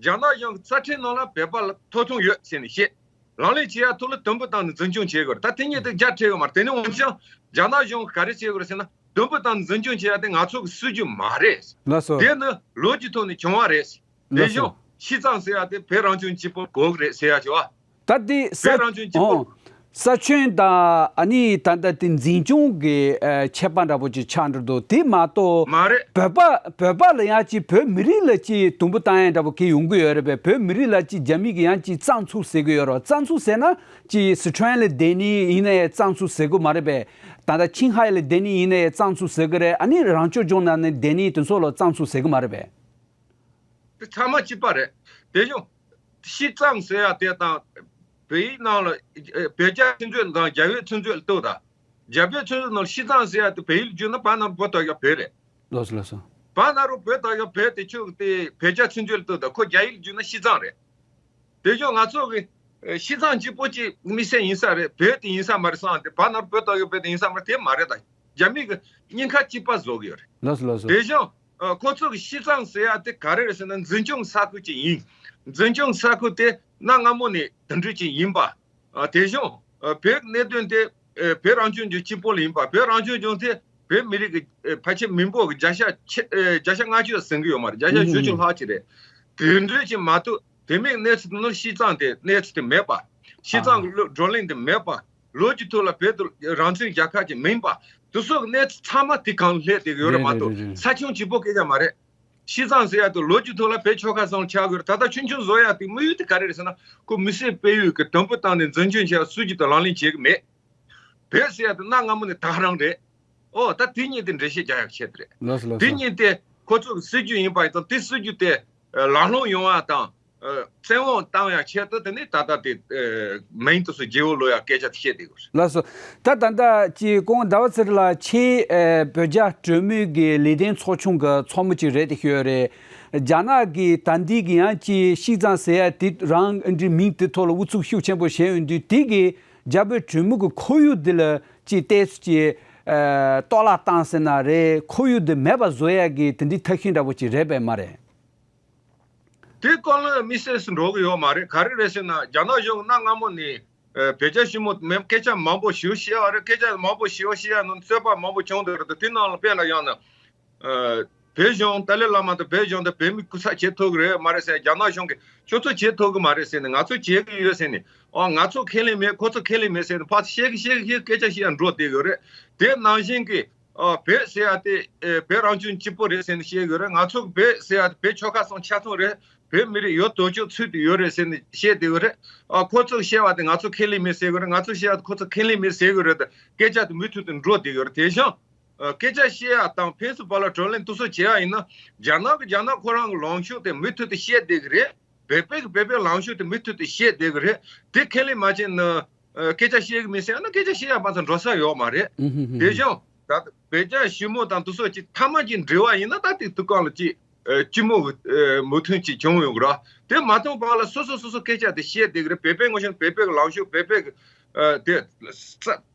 རྒྱ་ནག་གཞུང་གི་རྩ་ཁྲིམས་ནང་ལ་བོད་པ་ལ་ཐོབ་ཐང་ཡོད་ཟེར་ནས་བཤད། ལག་ལེན་བྱེད་ཡ་ཐོག་ལ་དུམ་བུ་བཏང་ནས་འཛིན་སྐྱོང་བྱེད་དགོས་རེད། ད་དེ་གཉིས་དེ་རྒྱ་ཁྲལ་ཡོད་མ་རེད། དེ་ནི་འོན་ཀྱང་རྒྱ་ནག་གཞུང་གིས་ག་རེ་བྱེད་དགོས་རེད་ཟེར་ན། དུམ་བུ་བཏང་ནས་འཛིན་སྐྱོང་བྱེད་ཡ་དེ་ང་ཚོ་གི་སྲིད་ཇུས་མ་རེད། ལགས་སོ། དེ་ནི་ལོ་རྒྱུས་ཐོག་ནས་བྱུང་བ་རེད། དེ་ལགས་སོ། བཞིན་ཤིས་ཙང་ཟེར་ཡ་དེ་བོད་རང་སྐྱོང་སྤྱི་པོ་དགོས་ཀྱི་རེད་ཟེར་ཡ་ཅིག་བ། ད་དེ་ས་བོད་རང་སྐྱོང་སྤྱི་པོ། ཨོ། ས་ཁྱོན་དང་ཨ་ནི་ད་ལྟ་དེ་འཛིན་སྐྱོང་གི་ཨ་ཁྱད་པར་འདྲ་པོ་ཅིག་ཆགས་འགྲོ་འདུག་དེ་མ་གཏོགས། མ་རེད། བོད་པ་བོད་པ་ལ་ཡང་ཅིག་བོད་མི་རིགས་ལ་ཅིག་དུམ་བུ་བཏང་ཡ་འདྲ་པོ་གི་ཡོང་གི་ཡོད་རེད་པས། བོད་མི་རིགས་ལ་ཅིག་རྒྱ་མི་གི་ཡང་ཅིག་རྩ་འཛུགས་ཟེར་གི་ཡོད་རེད། རྩ་འཛུགས་ཟེར་ན་ཅིག་སི་ཁྲོན་ལ་བསྡད་ནི་ཡིན་ན་ཡང་རྩ་འཛུགས་ཟེར་གི་མ་རེད་པས། ད་ལྟ་ཆིང་ཧའེ་ལ་བསྡད་ནི་ཡིན་ན་ཡང་རྩ་འཛུགས་ཟེར་གི་རེད། ཨ་ནི་རང་སྐྱོང་ལྗོངས་ནང་ནས་བསྡད་ནི་དེ་ཚོ་ལ་རྩ་འཛུགས་ཟེར་གི་མ་རེད་པས། དེ་ཚང་མ་གཅིག་པ་རེད། དེ་བཞིན་ཤིས་ཙང་ཟེར་ཡ་དེ་དང་། བོད་ཡིག་ནང་ལ་ཨེ་བོད་རྒྱ་ཆུ་མཛོད་དང་རྒྱ་བོད་ཆུ་མཛོད་ལ་གཏུགས་དང་། རྒྱ་བོད་ཆུ་མཛོད་ནང་ཤིས་ཙང་ཟེར་ཡ་དེ་བོད་ཡིག་བསྒྱུར་ན་བར་ན་བོད་དང་ཡ་བོད་རེད། ལགས་སོ་ལགས་སོ། བར་ན་རུ་བོད་དང་ཡ་བོད་དེ་ཆུ་དེ་བོད་རྒྱ་ཆུ་མཛོད་ལ་གཏུགས་དང་། ཁོ་རྒྱ་ཡིག་བསྒྱུར་ན་ཤིས་ཙང་རེད། དེ་བཞིན་ང་ཚོ་གི་ཨེ་ཤིས་ཙང་གཅིག་པོ་གཅིག་དམིགས་བསལ་ཡིན་ས་རེད། བོད་དེ་ཡིན་ས་མ་རེད་བསམ་སྟེ་བར་ན་རུ་བོད་དང་ཡ་བོད་དེ་ཡིན་ས་མ་རེད། དེ་མ་རེད། ད་རྒྱ་མི་གི་གཉིས་ཀ་གཅིག་པ་བཟོ་གི་ཡོད་རེད། ལགས་སོ་ལགས་སོ། དེ་བཞིན་ཨ་ཁོ་ཚོ་གི་ཤིས་ཙང་ཟེར་ཡ་དེ་ག་རེ་རེད་ཟེར་ན། འཛིན་སྐྱོང་ས་ཁུལ་ཅིག་ཡིན། འཛིན་སྐྱོང་ས་ཁུལ་དེ་གནའ་སྔ་མོ་ནས་དེ་འདྲ་ཅིག་ཡིན་པ། ཨ་དེ་བཞིན་ཨ་བོད་གནད་དོན་དེ་ཨ་བོད་རང་སྐྱོང་ལྗོངས་གཅིག་པོ་ལ་ཡིན་པ། བོད་རང་སྐྱོང་ལྗོངས་དེ་བོད་མི་རིགས་ཀྱི་ཨ་ཕལ་ཆེར་མི་འབོར་གྱི་བརྒྱ་ཆ་ཆེ་ཨ་བརྒྱ་ཆ་ལྔ་བཅུ་ཟིན་གྱི་ཡོད་མ་རེད། བརྒྱ་ཆ་བཞི་བཅུ་ལྷག་ཅིག་རེད། དེ་འདྲ་ཅིག་མ་གཏོགས་དེ་མིན་གནས་ཚུལ་དེ་ནི་ཤིས་ཙང་དེ་གནས་ཚུལ་དེ་མེད་པ། ཤིས་ཙང་གི་བགྲོ་གླེང་དེ་མེད་པ། ལོ་རྒྱུས་ཐོག་ལ་བོད་དེ་རང་བཙན་རྒྱལ་ཁབ་ཅིག་མིན་པ། དེ་སོགས་ཀྱི་གནས་ཚུལ་ཚང་མ་དེ་གང་སླེབས་བསྡད་ཡོད་རེད་མ་གཏོགས། རེད་རེད་རེད། ས་ཁྱོན་གཅིག་པོ་སྐད་ཆ་མ་རེད། ཤིས་ཙང་ཟེར་ཡ་དེ་ལོ་རྒྱུས་ཐོག་ལ་བོད་ཆོལ་ཁ་གསུམ་ཆགས་ཡོད་རེད། ད་ལྟ་ཆུང་ཆུང་བཟོ་ཡ་དེ་དམིགས་ཡུལ་དེ་ག་རེ་རེད་ཟེར་ན། ཁོ་མི་སེར་སྤེལ་ཡུལ་གྱི་དུམ་བུ་བཏང་ནས་འཛིན་སྐྱོང་བྱེད་ཡ་སྲིད་ཇུས་དེ་ལག་ལེན་བྱེད་ཀྱི་མེད། བོད་ཟེར་ཡ་དེ་གནའ་སྔ་མོ་ནས་ད་ག་རང་རེད། ཨོ་ད་དེ་གཉིས་དེ་འགྲེལ་བཤད་རྒྱག་ཡག་ཆེད་དུ་རེད། ལགས་སོ་ལགས་སོ། དེ་གཉིས་དེ་ཁོ་ཚོ་གི་སྲིད་ཇུས་ཡིན་པ་ཡིན་ཙང་། དེ་སྲིད་ཇུས་དེ་ལག་ལེན་ཡོང་ཡ་དང་བཙན་དབང་བཏང་ཡ་ཆེད་དུ། དེ་ནི་ད་ལྟ་དེ་མིང་དེ་ཚོ་བརྗེ་བོ་ལོག་ཡ་སྐད་ཆ་དེ་བཤད་བསྡད་ཡོད་རེད། ལགས་སོ། ད་ད་ལྟ་ཅིག་ཁོང་ཟླ་བ་ཚེ་རིང་ལགས་ཁྱེད་ཨེ་བོད་རྒྱ་གྲོས་མོལ་གྱི་ལས་དོན་ཚོགས་ཆུང་གི་ཚོགས་མི་ཅིག་རེད་དེ་ཤོད་རེད། རྒྱ་ནག་གིས་ད་འདི་གི་ཡང་ཅིག་ཤིས་ཙང་ཟེར་ཡ་དེ་རང་འདི་མིང་དེ་ཐོག་ལ་ཨུ་ཚུགས་ཤུགས་ཆེན་པོ་བྱས་ཡོང་དུས། དེ་གི་རྒྱ་བོད་གྲོས་མོལ་གྱི་ཁོར་ཡུག་འདི་ལ་ཅིག་ཏོག་ཙམ་ཅིག་ཨ་གཏོར་བརླག་བཏང་ཟེར་ན་རེད། ཁོར་ཡུག་འདི་མེད་པ་བཟོ་ཡ་གི་དེ་འདྲའི་ཐབས་ཤེས་འདྲ་པོ་ཅིག་རེད་པས་མ་རེད། དེ་གང་ལ་དམིགས་བསལ་སུ་འགྲོ་གི་ཡོད་མ་རེད། ག་རེ་རེད་ཟེར་ན། རྒྱ་ནག་གཞུང་གནའ་སྔ་མོ་ནས་ཨ་བོད་རྒྱ་ཞི་མོལ་མེད་སྐད་ཆ་མང་པོ་ཞེ་པོ་བཤད་པ་རེད། སྐད་ཆ་མང་པོ་ཞེ་པོ་བཤད་ཡ་ནང་རྩོད་པ་མང་པོ་བྱུང་འདུག་རེད། དེ་ནང་ལ་དཔེར་ན་ཡང་ན། ཨ་བོད་གཞུང་ཏཱ་ལའི་བླ་མ་དང་བོད་གཞུང་དང་བོད་མི་གུས་ཞབས་བྱེད་ཐུབ་ཀྱི་རེད་མ་རེད་ཟེར། རྒྱ་ནག་གཞུང་གིས་ཁྱོད་ཚོ་བྱེད་ཐུབ་ཀྱི་མ་རེད་ཟེར་ནས། ང་ཚོ་བྱེད་ཀྱི་ཡོད་ཟེར་ནས། ཨ་ང་ཚོ་ཁས་ལེན་མེད། ཁོ་ཚོ་ཁས་ལེན་མེད་ཟེར་ནས་ཕར་ཚུར་བཤད་ཀྱི་བཤད་ཀྱི་བཤད་ཀྱི་སྐད་ཆ་བཤད་ཡ་འགྲོ་བསྡད་ཡོད་རེད། དེ་ནང་བཞིན་གྱི་ཨ་བོད་ཟེར་ཡ་དེ་ཨེ་བོད་རང་སྐྱོང་གཅིག་པོ་རེད་ཟེར་ནས་བཤད་ཡོད་རེད། ང་ཚོ་བོད་ཟེར་ཡ་དེ་བོད་ཆོལ་ཁ་གསུམ་ཆ་ཚང་རེད། བོད་མི་རིགས་ཡོད་དོ་ཅོག་ཚུད་དུ་ཡོད་རེད་ཟེར་ནས་བཤད་བསྡད་ཡོད་རེད། ཨ་ཁོ་ཚོས་བཤད་པ་དེ་ང་ཚོ་ཁས་ལེན་མེད་ཟེར་གི་རེད། ང་ཚོས་བཤད་པ་དེ་ཁོ་ཚོ་ཁས་ལེན་མེད་ཟེར་གི་རེད། སྐད་ཆ་དེ་མུ་མཐུད་དུ་འགྲོ་བསྡད་ཡོད་རེད། དེ་བཞིན་ཨ་སྐད་ཆ་བཤད་ཡ་དང་ཕན་ཚུན་བར་ལ་བགྲོ་གླེང་དེ་ཚོ་བྱེད་ཡ་ཡིན་ན། རྒྱ་ནག་གི་རྒྱ་ནག་ཁོ་རང་གི་ལངས་ཕྱོགས་དེ་མུ་མཐུད་དུ་བཤད་བསྡད་གི་རེད། བོད་པའི་གི་བོད་པའི་ལངས་ཕྱོགས་དེ་མུ་མཐུད་དུ་བཤད་བསྡད་གི་རེད། དེ་ཁས་ལེན་མ་བྱས་ན། ཨ་སྐད་ཆ་བཤད་གི་མེད་ཟེར་ན་སྐད་ཆ་བཤད་ཡ་མ་ཚད་འགྲོ་ས་ཡོད་མ་རེད། ཨུ་ཧུ་ཧུ་ཧུ། དེ་བཞིན་ད་བོད་རྒྱ་ཞི་མོལ་དང་དེ་ཚོ་ཅིག་མཐའ་མ་ཅིག་འགྲིག་པ་ཡིན་ན། ད་དེ་དུས་སྒང་ལ་ཅིག་ཨ་སྤྱི་མོས་ཀྱི་ཨ་མོས་མཐུན་ཅིག་བྱུང་ཡོང་གི་རེད། དེ་མ་བཏང་བར་ལ་སོ་སོ་སོ་སོ་སྐད་ཆ་དེ་བཤད་བསྡད་གི་རེད། བོད་པའི་ངོས་ནས་བོད་པའི་གི་ལངས་ཕྱོགས། བོད་པའི་གི་ཨ་དེ་ས་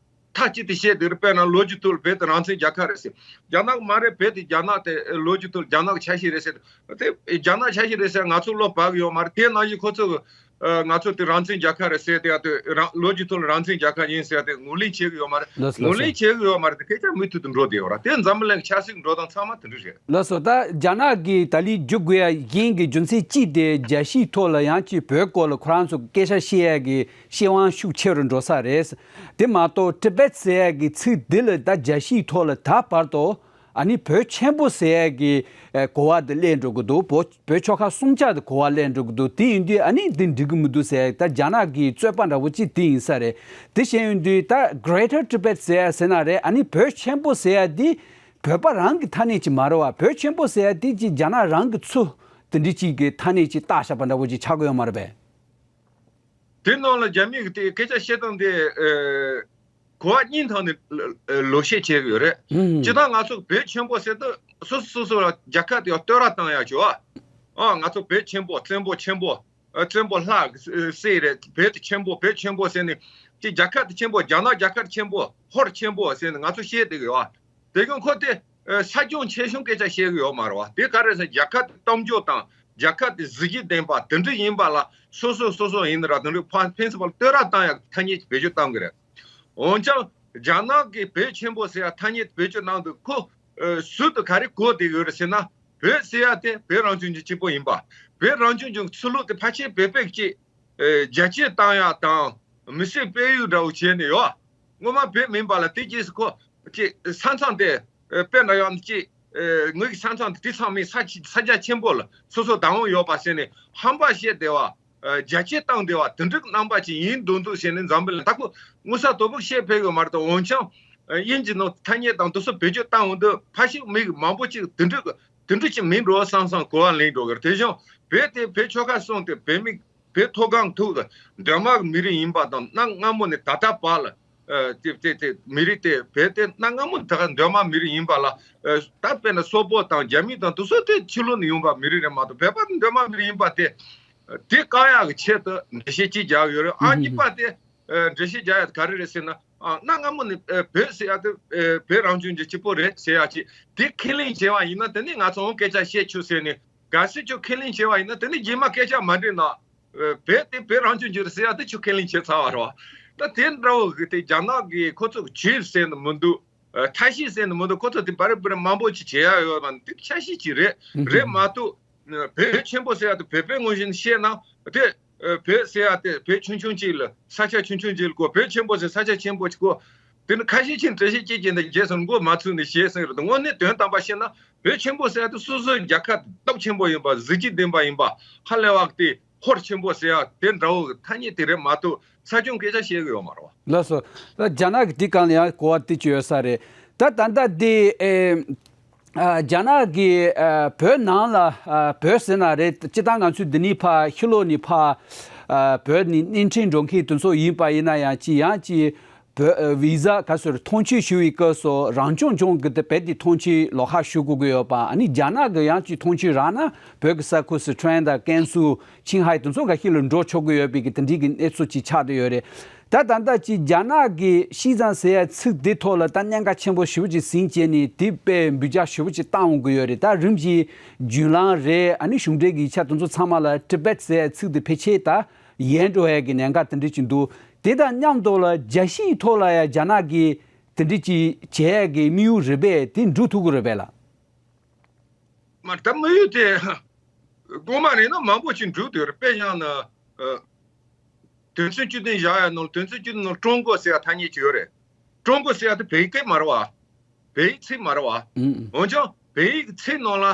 མཐའ་གཅིག་ཏུ་བཤད་བསྡད་གི་རེད། དཔེར་ན་ལོ་རྒྱུས་ཐོག་ལ་བོད་དེ་རང་བཙན་རྒྱལ་ཁབ་རེད་ཟེར། རྒྱ་ནག་མ་རེད། བོད་དེ་རྒྱ་ནག་དེ་ལོ་རྒྱུས་ཐོག་ལ་རྒྱ་ནག་གི་ཆ་ཤས་རེད་ཟེར། དེ་རྒྱ་ནག་ཆ་ཤས་རེད་ཟེར། ང་ཚོ་བློ་བབས་ཀྱི་ཡོད་མ་རེད། དེ་ནང་བཞིན་ཁོ་ཚོ་གི་ཨ་ང་ཚོ་དེ་རང་བཙན་རྒྱལ་ཁབ་རེད་ཟེར་དེ། ཡ་དེ་རང་ལོ་རྒྱུས་ཐོག་ལ་རང་བཙན་རྒྱལ་ཁབ་ཡིན་ཟེར་དེ་ངོས་ལེན་བྱེད་ཀྱི་ཡོད་མ་རེད། ལགས་སོ་ལགས་སོ། ངོས་ལེན་བྱེད་ཀྱི་ཡོད་མ་རེད། དེ་སྐད་ཆ་མུ་མཐུད་དུ་འགྲོ་བསྡད་ཡོད་རེད། དེ་འཛམ་བུ་གླིང་ཆབ་སྲིད་འགྲོ་སྟངས་ཚང་མ་དེ་འདྲ་རེད། ལགས་སོ། ད་རྒྱ་ནག་གིས་ད་ལན་བརྒྱུད་དགོས་ཡ་རྐྱེན་གྱི་རྒྱུ་མཚན་གཅིག་དེ་རྒྱལ་སྤྱིའི་ཐོག་ལ་ཡང་ཅིག་བོད་སྐོར་ལ་ཁོ་རང་ཚོ་སྐད་ཆ་བཤད་ཡ་གི་བཤད་དབང་ཤུགས་ཆེ་རུ་འགྲོ་ས་རེད། དེ་མ་གཏོགས་ཊི་བེཊ་ཟེར་ཡ་གི་ཚིག་འདི་ལ་ད་རྒྱལ་སྤྱིའི་ཐོག་ལ་ད་བར་དུ། ཨ་ནི་བོད་ཆེན་པོ་ཟེར་ཡ་གི་ཨ་གོ་བ་དེ་སླེབས་འགྲོ་གི་འདུག་བོད་བོད་ཆོལ་ཁ་གསུམ་ཆར་དེ་གོ་བ་སླེབས་འགྲོ་གི་འདུག་དེ་ཡིན་དུས་ཨ་ནི་འདི་འགྲིག་གི་མི་འདུག་ཟེར་ཡ། ད་རྒྱ་ནག་གི་རྩོད་པ་འདྲ་བོ་ཅིག་དེ་ཡིན་ས་རེད། དེ་བྱས་ཡོང་དུས་ད་Greater Tibet ཟེར་ཡ་ཟེར་ན་རེད། ཨ་ནི་བོད་ཆེན་པོ་ཟེར་ཡ་འདི་བོད་པ་རང་གི་ཐ་སྙད་ཅིག་མ་རེད་བ། བོད་ཆེན་པོ་ཟེར་ཡ་འདི་ཅིག་རྒྱ་ནག་རང་གི་ཚུར་དེ་འདྲ་ཅིག་གི་ཐ་སྙད་ཅིག་བཏགས་བཞག་པ་འདྲ་བོ་ཅིག་ཆགས་ཀྱི་ཡོད་མ་རེད་པས། དེ་ནང་ལ་རྒྱ་མི་གི་དེ་སྐད་ཆ་བཤད་སྟངས་དེ་ཨ་གོ་བ་གཉིས་ཐོག་ནས་ལོ་བཤད་བྱེད་ཀྱི་ཡོད་རེད། ཨུམ། སྤྱིར་བཏང་ང་ཚོ་བོད་ཆེན་པོ་ཟེར་དུས་སོ་སོ་སོ་སོ་ལ་རྒྱལ་ཁབ་དེ་བསྟོད་ར་བཏང་ཡག་བྱོས་ཨ། ཨ་ང་ཚོ་བོད་ཆེན་པོ་བཙན་པོ་ཆེན་པོ་ཨ་བཙན་པོ་ལྷ་སྲས་རེད། བོད་དེ་ཆེན་པོ་བོད་ཆེན་པོ་ཟེར་ནས་ཅིག་རྒྱལ་ཁབ་དེ་ཆེན་པོ་རྒྱ་ནག་རྒྱལ་ཁབ་ཆེན་པོ་ཧོར་ཆེན་པོ་ཟེར་ནས་ང་ཚོ་བཤད་བསྡད་ཀྱི་ཡོད་ཨ། དེ་གང་ཁོ་དེ་ཨ་ས་ཆུང་ཆེ་ཆུང་སྐད་ཆ་བཤད་གི་ཡོད་མ་རེད་བ། དེ་ག་རེ་ཟེར་རྒྱལ་ཁབ་དེ་གཏམ་བརྗོད་དང་རྒྱལ་ཁབ་དེ་གཟི་བརྗིད་ལྡན་པ་དེ་འདྲ་ཡིན་པ་ལ་སོ་སོ་སོ་སོ་ཡིན་ར་དེ་འདྲ་ཕན་ཕན་ཚུན་བར་བསྟོད་ར་བཏང་ཡག་ཐ་སྙད་ཀྱི་བེད་སྤྱོད་བཏང་གི་རེད། འོན་ཀྱང་རྒྱ་ནག་གིས་བོད་ཆེན་པོ་ཟེར་ཡག་ཐ་སྙད་བེད་སྤྱོད་གནང་དུས་ཁོ་ཨ་ཟུར་དུ་ག་རེ་གོ་བསྡད་ཡོད་རེད་ཟེར་ན་བོད་ཟེར་ཡག་དེ་བོད་རང་སྐྱོང་ལྗོངས་གཅིག་པོ་ཡིན་པ། བོད་རང་སྐྱོང་ལྗོངས་ཀྱི་ཆོས་ལུགས་དེ་ཕལ་ཆེར་བོད་པས་ཀྱིས་ཨེ་རྒྱ་སྐྱེད་བཏང་ཡག་དང་མི་སེར་སྤེལ་ཡུལ་འདྲ་བོ་བྱས་ནས་ཡོད། སྔོན་མ་བོད་མིན་པ་ལ་དེ་རྗེས་སུ་ཁོ་ཅིག་ས་མཚམས་དེ་ཨེ་དཔེ་འདྲ་ཡང་ཅིག་ཨེ་ངོས་ཀྱི་ས་མཚམས་དེ་དེ་ཚང་མའི་ས་ཆ་ས་རྒྱ་ཆེན་པོ་ལ་སོ་སོ་བདག་དབང་ཡོད་པ་ཟེར་ནས་ཧམ་པ་བཤད་བསྡད་པ། ཨེ་རྒྱ་སྐྱེད་བཏང་བསྡད་པ་དེ་འདྲའི་རྣམ་པ་ཅིག་ཡིན་འདུག་འདུག་ཟེར་ནས་འཛམ་བུ་གླིང་ད་ཁོ་དངོས་ས་དོ་པོ་བཤད་ཕེབས་ཡོད་མ་རེད་དོ། འོན་ཀྱང་ཨེ་དབྱིན་ཇི་ནང་ཐ་སྙད་དང་དེ་ཚོ་བེད་སྤྱོད་བཏང་འོང་དུས་ཕལ་ཆེར་མི་མང་པོ་ཅིག་དེ་འདྲ་དེ་འདྲ་ཅིག་མིན་འགྲོ་བསམ་བསམ་གོ་བ་ལེན་འགྲོ་གི་རེད། དེ་བཞིན་བོད་དེ་བོད་ཆོལ་ཁ་གསུམ་དེ་བོད་མི་བོད་མཐོ་སྒང་ཐུག་གི་གདོད་མ་གི་མི་རིགས་ཡིན་པ་དང་གནའ་སྔ་མོ་ནས་ད་ལྟ་བར་ལ་ཨ་དེ་དེ་དེ་མི་རིགས་དེ་བོད་དེ་གནའ་སྔ་མོ་ནས་ད་ག་གདོད་མ་མི་རིགས་ཡིན་པ་ལ་ཨ་ད་དཔེར་ན་སོག་པོ་དང་རྒྱ་མི་དང་དེ་ཚོ་དེ་ཕྱི་ལོགས་ནས་ཡོང་པ་མི་རིགས་རེད་མ་གཏོགས་བོད་པ་དེ་གདོད་མ་མི་རིགས་ཡིན་པ་དེ་དེ་བཀག་ཡག་གི་ཆེད་དུ་འགྲེལ་བཤད་ཅིག་རྒྱག་ཡོད་རེད། ཨ་གཉིས་པ་དེ་ཨ་འགྲེལ་བཤད་རྒྱག་ཡག་ག་རེ་རེད་ཟེར་ན། ཨ་གནའ་སྔ་མོ་ནས་ཨ་བོད་ཟེར་ཡག་དེ་ཨ་བོད་རང་སྐྱོང་ལྗོངས་གཅིག་པོ་རེད་ཟེར་ཡག་ཅིག་དེ་ཁས་ལེན་བྱས་པ་ཡིན་ན་དེ་ནི་ང་ཚོ་འོང་སྐད་ཆ་བཤད་ཆོག་ཟེར་ནས་གལ་སྲིད་ཁྱོད་ཁས་ལེན་བྱས་པ་ཡིན་ན་དེ་ནི་རྗེས་མ་སྐད་ཆ་མ་འདྲི་ན། ཨ་བོད་དེ་བོད་རང་སྐྱོང་ལྗོངས་རེད་ཟེར་ཡག་དེ་ཁྱོད་ཁས་ལེན་བྱས་ཚར་བ་རེད་བ། ད་དེ་འདྲ་བོ་གི་དེ་རྒྱ་ནག་གིས་ཁོ་ཚོ་གི་བྱས་ཟེར་ནི་མི་འདུག་ཨ་ཐབས་ཤེས་ཟེར་ནི་མི་འདུག་ཁོ་ཚོ་དེ་བ་རེ་བ་རེ་མང་པོ་ཅིག་བྱེད་ཡག་ཡོད་པ་ནི་དེ་ཆ་ཤས་ཅིག་རེད། རེད་མ་གཏོགས། བོད་ཆེན་པོ་ཟེར་ཡག་དེ་བོད་པའི་ངོས་བཞིན་བཤད་ན་དེ་ཨ་བོད་ཟེར་ཡག་དེ་བོད་ཆུང་ཆུང་ཅིག་ལ་ས་ཆ་ཆུང་ཆུང་ཅིག་ལ་གོ་བོད་ཆེན་པོ་ཟེར་ས་ཆ་ཆེན་པོ་ཅིག་གོ་དེ་ནི་ཁ་ཤས་ཅིག་འགྲེལ་བཤད་སྐྱེལ་གྱིན་དེ་རྗེས་སུ་མགོ་མ་ཚོས་ནས་བཤད་སོང་རེད། དངོས་གནས་དོན་དམ་པ་བཤད་ན་བོད་ཆེན་པོ་ཟེར་ཡག་དེ་སོ་སོའི་རྒྱལ་ཁབ་དེ་སྟོབས་ཆེན་པོ་ཡིན་པ་གཟི་བརྗིད་ལྡན་པ་ཡིན་པ་ཧ་ལས་པ་དེ་ཧོར་ཆེན་པོ་ཟེར་ཡག་དེ་འདྲ་བོ་གི་ཐ་སྙད་དེ་རེད་མ་གཏོགས་ས་ཁྱོན་སྐད་ཆ་བཤད་གི་ཡོད་མ་རེད་བ། ལགས་སོ། ད་རྒྱ་ནག་གི་དེ་སྒང་ལ་ཡང་གོ་བ་དེ་ཅིག་ཡོད་ས་རེད། ད་ད་ལྟ་དེ་ཨེ། ཨ་རྒྱ་ནག་གིས་ཨ་བོད་ནང་ལ་ཨ་བོད་ཟེར་ན་རེད། སྤྱིར་བཏང་ང་ཚོས་འདི་ནས་ཕར་ཕྱི་ལོགས་ནས་ཕར་ཨ་བོད་ནས་གཉེན་འཕྲད་འགྲོ་མཁན་དེ་ཚོ་ཡིན་པ་ཡིན་ན་ཡང་ཅི་ཡང་ཅི་བོད་ཨ་བི་ཟ་ག་ཟེར་མཐོང་ཆེན་ཞུ་བའི་སྐབས་སུ་རང་སྐྱོང་ལྗོངས་ཀྱི་དེ་བོད་དེ་མཐོང་ཆེན་ལོགས་ཀ་ཞུ་དགོས་ཀྱི་ཡོད་པ། ཨ་ནི་རྒྱ་ནག་གིས་ཡང་ཅི་མཐོང་ཆེན་རག་ན་བོད་ཀྱི་ས་ཁུལ་སི་ཁྲོན་དང་ཀན་སུའུ་ཆིང་ཧའེ་དེ་ཚོ་འགའ་ཤས་ལ་འགྲོ་ཆོག་གི་ཡོད་པའི་གི་དེ་འདྲའི་གི་གནས་ཚུལ་ཅིག་ཆགས་བསྡད་ཡོད་རེད། ད་ད་ལྟ་ཅིག་རྒྱ་ནག་གིས་ཤི་ཙང་ཟེར་ཡ་ཚིག་འདི་ཐོག་ལ་ད་གནད་འགག་ཆེན་པོ་ཞེ་པོ་ཅིག་ཟིན་བྱས་ནས་དེ་དཔེ་འབུད་རྒྱག་ཞེ་པོ་ཅིག་བཏང་འོང་གི་ཡོད་རེད། ད་རིམ་བཞིན་བརྒྱུད་ལམ་རེད། ཨ་ནི་གཞུང་འབྲེལ་གྱི་ཡིག་ཆ་དེ་ཚོ་ཚང་མ་ལ་ཊི་བེཊ་ཟེར་ཡ་ཚིག་འདི་ཕལ་ཆེར་ད་ཡལ་འགྲོ་ཡ་གི་གནད་འགག་དེ་འདྲ་ཅིག་འདུག་དེ་དང་མཉམ་དུ་ལ་རྒྱལ་སྤྱིའི་ཐོག་ལ་ཡ་རྒྱ་ནག་གིས་དེ་འདྲ་ཅིག་བྱེད་ཡ་གི་དམིགས་ཡུལ་རེད་པས། དེ་འགྲུབ་ཐུབ་ཀྱི་རེད་པས་ལགས། མ་ད་དམིགས་ཡུལ་དེ་དངོས་མ་རེད་ན་མང་པོ་ཞིག་འགྲུབ་འདུག་རེད། དཔེ་བཞག་ན་ཨ་དོན་ཚན་བཅུ་བདུན་བཞག་ཡ་ནང་དོན་ཚན་བཅུ་བདུན་ནང་ཀྲུང་གོ་ཟེར་ཡ་ཐ་སྙད་ཅིག་ཡོད་རེད། ཀྲུང་གོ་ཟེར་ཡ་དེ་བོད་སྐད་མ་རེད་བ། བོད་ཡིག་ཚིག་མ་རེད་བ། ཨང་། འོན་ཀྱང་བོད་ཡིག་ཚིག་ནང་ལ་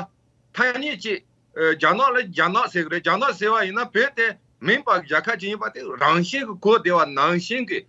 ཐ་སྙད་ཅིག་ཨ་རྒྱ་ནག་ལ་རྒྱ་ནག་ཟེར་གི་རེད། རྒྱ་ནག་ཟེར་བ་ཡིན་ན་བོད་དེ་མིན་པ་རྒྱལ་ཁབ་ཅིག་ཡིན་པ་དེ་རང་བཞིན་གྱི་གོ་བདེ་བ་ནང་བཞིན་གྱི་